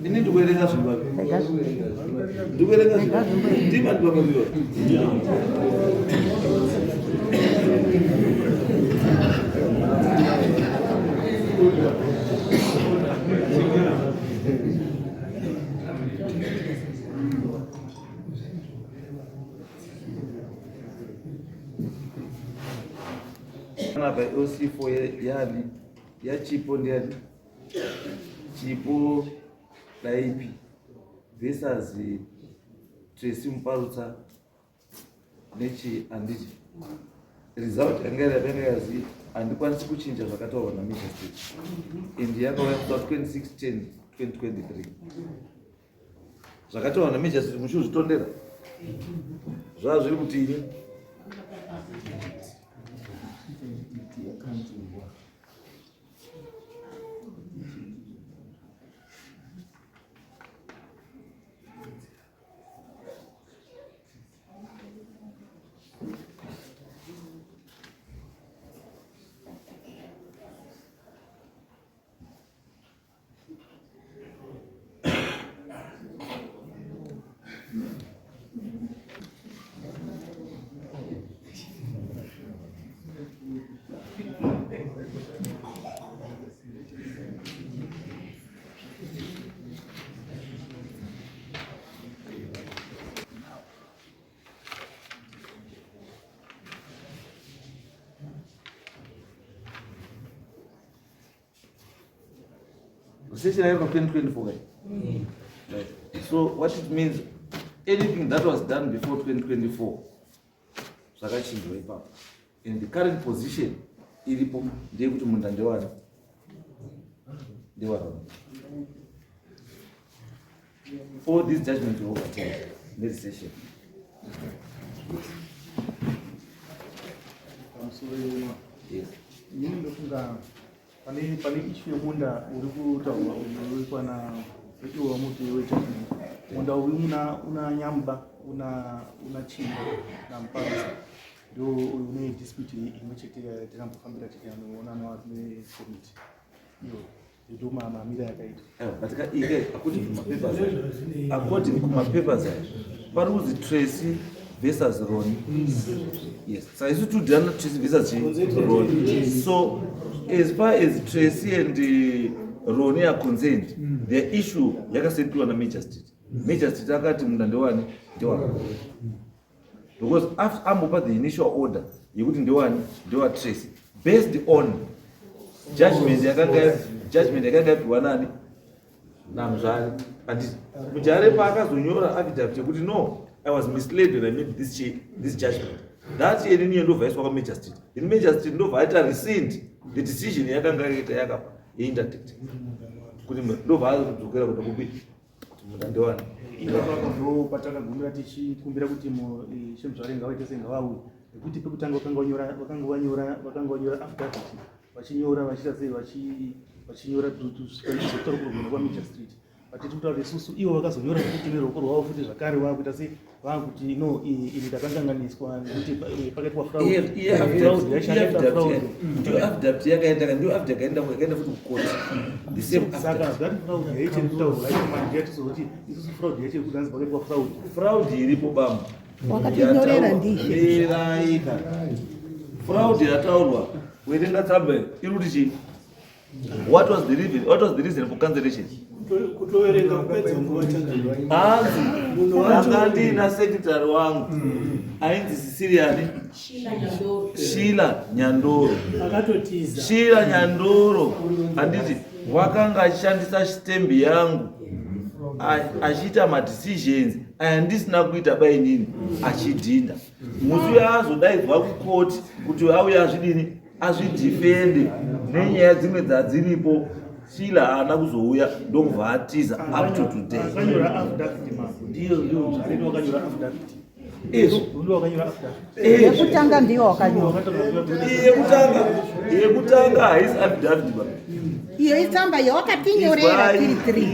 Ini ndikuerenga zvinhu vapi? Ndikuerenga zvinhu. Ndima ndibaba. Panapa OC4 yani yachipo ndiyani? Chipo Daipi versus Tracy Muparutsa nechi anditi result yanga iri yanga yazi handikwanisi kuchinja zvakataurwa namagistrate and yakauya musi wa 26 10 2023 zvakataurwa namagistrate muchizvitondera zvaa zviri kutini. Recession yakaitwa 2024 kai. Right. So what it means, anything that was done before 2024 zvakachinjwa ipapo. And the current position iripo ndeyekuti munda ndewani? Ndewani? All these judgments were overturned nerecession. Yes. Inini ndofunga pane pane issue yemunda uri kutaurwa uyu uri kwana iwo wamuti wejudgment. Munda uyu una una Nyamba, una una Chinda naMparutsa. Ndo uyu une dispute imwe chete yatakambofambira tikanoona nekomiti iyo ndo mamira yakaita. But ka ike according to mapapers according kumapapers aya pari kuzi Tracy versus Ronnie. Yes, saka isu tudhana Tracy versus chi Ronnie. So as far as Tracy and Ronnie are concerned, the issue yakasetwa namagistrate. Magistrate akati munda ndewani ndewani because ambopa the initial order yekuti ndewani ndewa Tracy based on judgment yakanga judgment yakanga yapiwa nani naMuzvare. Handiti Mujare paakazonyora affidavit yekuti no, I was misled when I made this judgment, that yeniniyo ndobva yaiswa kwamagistrate, then magistrate ndobva aita rescind the decision yakanga yaita yakapa yeinterdict kuti ndobva azodzokera kuenda kupi kuti munda ndewani. Ipapo ndo patakagumira tichikumbira kuti Shemuzvare ngavaite sengavauye, nekuti pekutanga vakanga vanyora affidavit, vachinyora vachiita sei, vachinyora kusvika kurugona kwamagistrate. Vatiti kutaura isusu, ivo vakazonyora futi neruoko rwavo futi zvakare, vakuita sei, vakuti no, ini ndakanganganiswa nekuti pakaitwa fraud. Fraud yacho yakaita fraud. Ndiyo affidavit yakaenda, ndiyo affidavit yakaenda futi kukoti, the same Saka affidavit. That fraud yaichiri kutaurwa yacho manje yatizoti isusu fraud yacho iri kunzi pakaitwa fraud. Fraud iripo bambo. Wakatinyorera ndishe. Miraika, fraud yataurwa, werenga tsamba iri kuti chii? What was the reason, what was the reason for cancellation? Kutoverenga kupedza nguva changa. Hanzi ndanga ndiina secretary wangu ainzi Sisiriani Shila Nyandoro. Akatotiza. Shila Nyandoro, handiti wakanga achishandisa stamp yangu achiita madecisions aya ndisina kuita bainini, achidhinda. Musi uyo azodaidzwa kukoti kuti auye azvidini, azvidhifende nenyaya dzimwe dzadziripo, Shila haana kuzouya, ndokubva atiza up to today. Akanyora affidavit mambo ndiyo ndiyo Muzvare wakanyora affidavit. Izvo. Ndiwo wakanyora affidavit. Yekutanga ndiyo wakanyora. Yekutanga, yekutanga haisi affidavit ba. Iyo itsamba yawakatinyorera tiri tiri.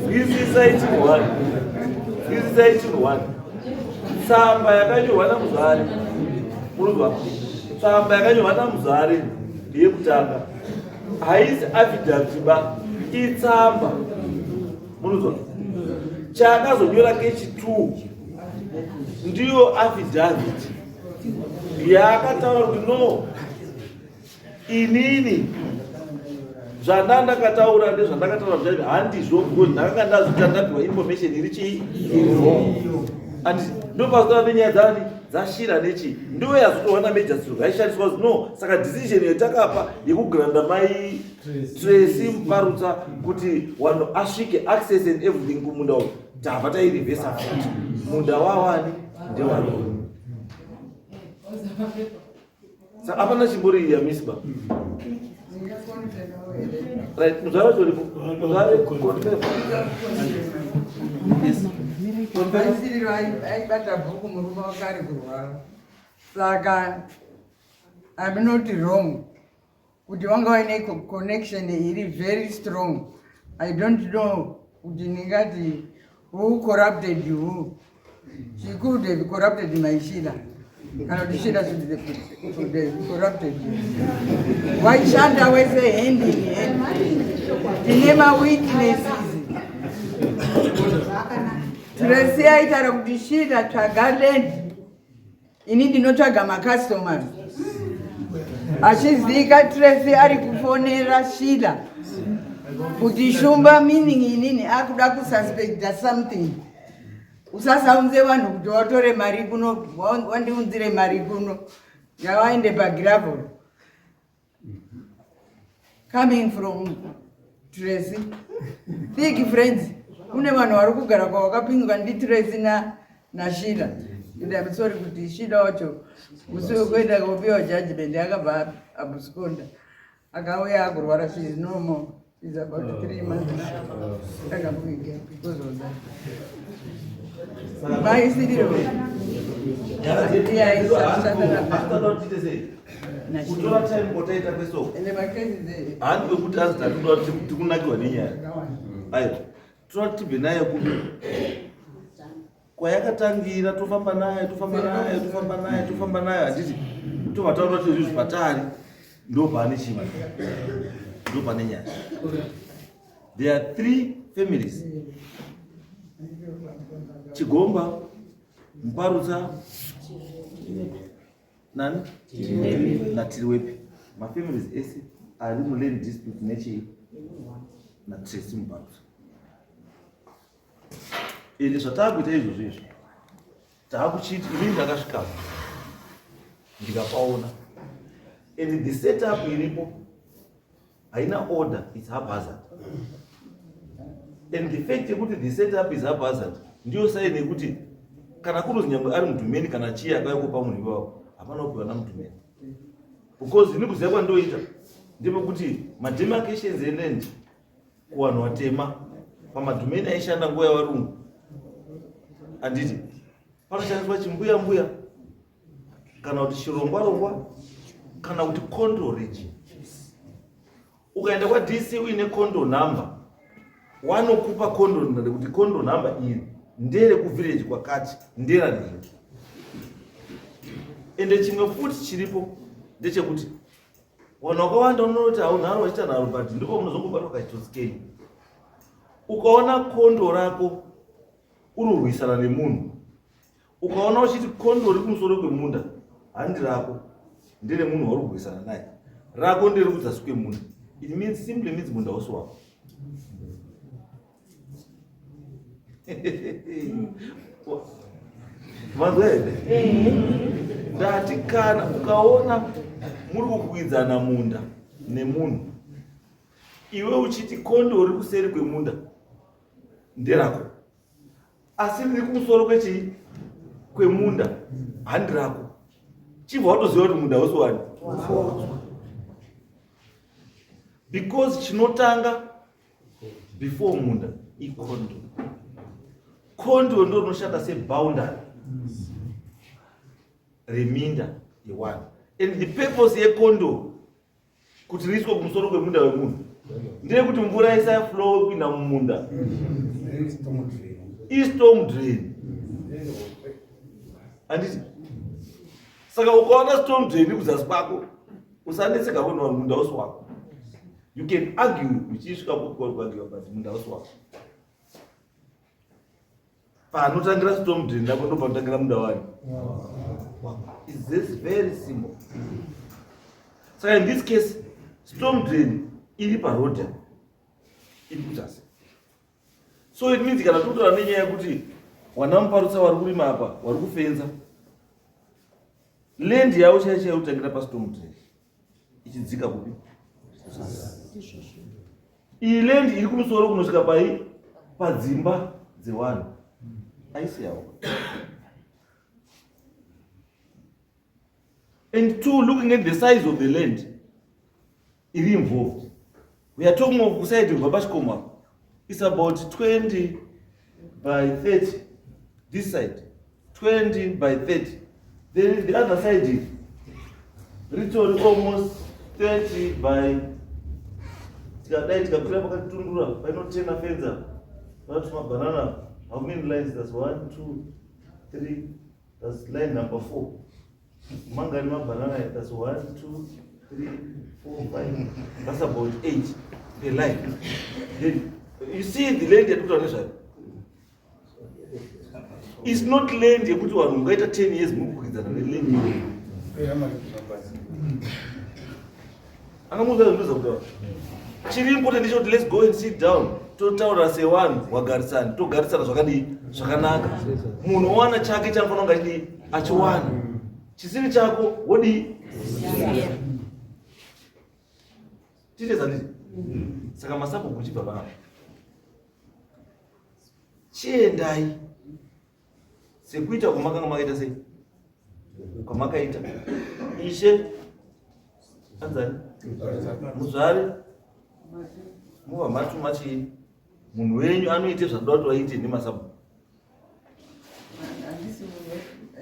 Zwisisai chinhu one, zwisisai chinhu one. Tsamba yakanyorwa naMuzvare, unozwa, tsamba yakanyorwa naMuzvare ndeyekutanga, haisi affidavit ba, itsamba, munozwa. Chaakazonyora kechi2 ndiyo affidavit yaakataura kuti no, inini zvanda ndakataura ndezvandakataura zvaizvo handizvo, because ndakanga ndazvita ndapiwa information iri chii, iri wrong. And ndopazotava nenyaya dzani dzashira nechi, ndo yazotorwa namagistrate yaishandiswa kuti no. Saka decision yatakapa yekugranda mai Tracy Muparutsa kuti vanhu asvike access and everything kumunda uyu, tabva tairivhesa futi, munda wawani ndewani. Saka hapana chimbori yamisba. Right, muzvare wacho uripo, muzvare, confirm. Yes. Paisiriro aibata bhuku, murume wake ari kurwara, saka I'm not wrong kuti vanga vaine connection iri very strong. I don't know kuti ndingati who corrupted who. She could have corrupted my Shila, kana kuti Shila should have corrupted you. Waishanda wese hand in hand, tine mawitnesses. Tracy aitaura kuti, "Shila, tsvaga land, ini ndinotsvaga macustomers." Achizika Tracy ari kufonera Shila kuti, "Shumba," meaning inini akuda kususpecta something, "usasaunze vanhu kuti watore mari kuno, wandiunzire mari kuno, ngavaende pagravel." Coming from Tracy. Thick friends. Kune vanhu vari kugara kwavakapinzwa ndiTracy na naShila. And I'm sorry kuti Shila wacho musi wekuenda kopiwa judgment akabva abuskonda. Akauya akurwara she is no more. She's about 3 months now. Takamuviga because of that. Maisiriro. Kutora time kwataita kwesoko handi kwekuti azi tatoda tikunakirwa nenyaya. Aiwa, toda tibve naye kupi kwayakatangira, tofamba naye, tofamba naye, tofamba naye, tofamba naye, handiti? Tobva taona kuti izvi patari ndo pane chimwe, ndo pane nyaya. There are three families: Chigomba, Muparutsa nani naTiriwepi. Mafamilies ese ari muland dispute nechii naTracy Muparutsa. Ende zvataakuita izvozvo izvo, taakuchiti inini ndakasvikapo ndikapaona, and the setup iripo haina order, it's haphazard. And the fact yekuti the setup is haphazard ndiyo sign yekuti kana kunozi nyangwe ari mudhumeni kana chii akauya kupa munhu iwawo, hapana kupiwa namudhumeni, because ini kuziva kwandoita ndepekuti mademarcations eland kuvanhu vatema pamadhumeni aishanda nguva yavarungu, handiti, panoshandiswa chimbuya mbuya kana kuti chirongwa rongwa kana kuti control region. Ukaenda kwaDC uine condol number, wanokupa condol kuti condol number iri ndere kuvillage kwakati, nderanhingi. Ende chimwe futi chiripo ndechekuti vanhu vakawanda unoti haunharo vachiita nharo, but ndipo munozongobatwa kachitotsi kenyu. Ukaona kondo rako unorwisana nemunhu, ukaona uchiti kondo riri kumusoro kwemunda handi rako, ndere munhu wauri kurwisana naye, rako ndere kudzasi kwemunda, it means, simply means munda usi wako. Manzwa here? Ndati kana ukaona muri kukwidzana munda nemunhu, iwe uchiti kondo uri kuseri kwemunda nderako, asi riri kumusoro kwechii kwemunda handi rako, chibva watoziva kuti munda usi wani, because chinotanga before munda ikondo. Kondo ndo rinoshanda seboundary reminda yewanhu, and the purpose yekondo kuti riiswe kumusoro kwemunda wemunhu ndeyekuti mvura isaflow kupinda mumunda, istorm drain, handiti? Saka ukaona storm drain kuzasi kwako, usanetseka kuno, munda usi wako. You can argue uchisvika kuargue, but munda usi wako. Panotangira storm drain rako ndo panotangira munda wani. Is this very simple? Saka in this case storm drain iri paroad, iri kuzasi, so it means kana totaura nenyaya yekuti wana Muparutsa vari kurima apa, vari kufenza land yavo chaiyo chaiyo kutangira pastorm drain ichidzika kupi. Iyi land iri kumusoro kunosvika pai padzimba dzevanhu aisi yavo. And two, looking at the size of the land iri involved, we are talking of kuside kubva pachikomo, it's about 20 by 30 this side, 20 by 30, then the other side ritori almost 30 by, tikadai tikakwira pakatundura painotena fenza panoti mabhanana, how many lines? That's one, two, three, that's line number four. Mangani mabhanana? That's one, two, three, four, five, that's about eight per line. Then you see the land yatikuta nezvayo is not land yekuti vanhu mungaita 10 years muri kukwidzana neland iyoyo. Angamuudza zvindoza kutaura. Chiri important ndechekuti let's go and sit down, totaura sevanhu wagarisani, togarisana zvakadii zvakanaka. Munhu owana chake chanofanira kunge achidii achiwana, chisiri chako wodii. Tiite zanditi saka masabhuku uchibva panapa chiendai sekuita kwamakanga makaita sei kwamakaita ishe anzani muzvare mubva matuma chii munhu wenyu anoite zvanoda kuti vaite nemasabhuku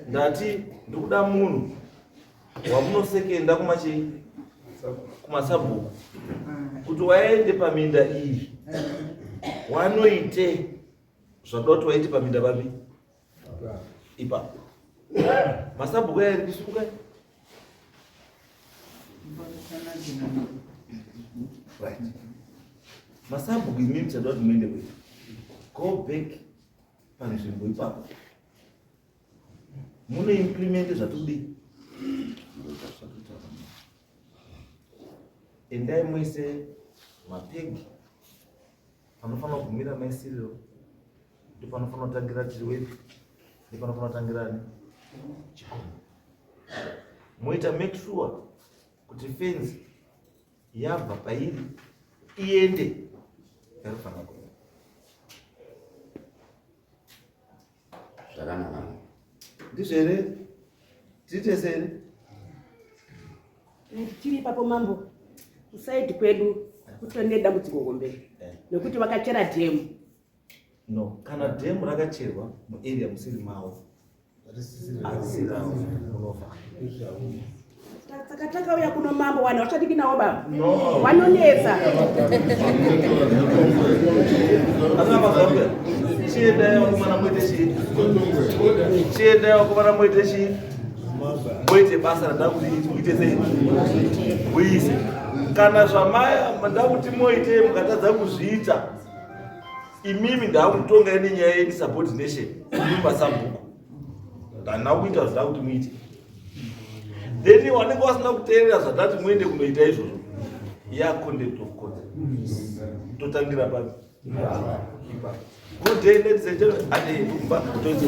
ndati ndikuda munhu wamunosekenda kumachii kumasabhuku kuti waende paminda iyi wanoite zvatoda kuti waite paminda papi ipapo masabhuku aya ndisukai right masabhuku imimi chatoda kuti muende kuita go back panzvimbo ipapo munoimplemente zvatikudii endai muise mapegi panofanira kugumira maisiriro ndopanofanira kutangira tiri wepi ndopanofanira kutangira ani chikomo moita make sure kuti fenzi yabva pairi iende yarifanira kuenda zvakanaka ndizvo here tiri tese here tiri ipapo mambo kusaidi kwedu kutori nedambudziko hombe eh. nekuti vakachera dhemu no kana dhemu rakacherwa muarea musiri mavo asirawo munofa Saka takauya kuno mambo wanhu vachadiki nawo baba wanonetsa. Chiendai vakomana muite chii? Chiendai vakomana muite chii? Muite basa rada kuti muite sei? Muise. Kana zvamaya ndakuti muite mukatadza kuzviita imimi ndakutongai nenyaya yedisubordination imi masabhuku. Ndana kuita zvida kuti muite. Then wanenge wasina kuteerera zvatati muende kunoita izvozvo ya contempt of court totangira papi good day ladies and gentlemen ade kumba toite.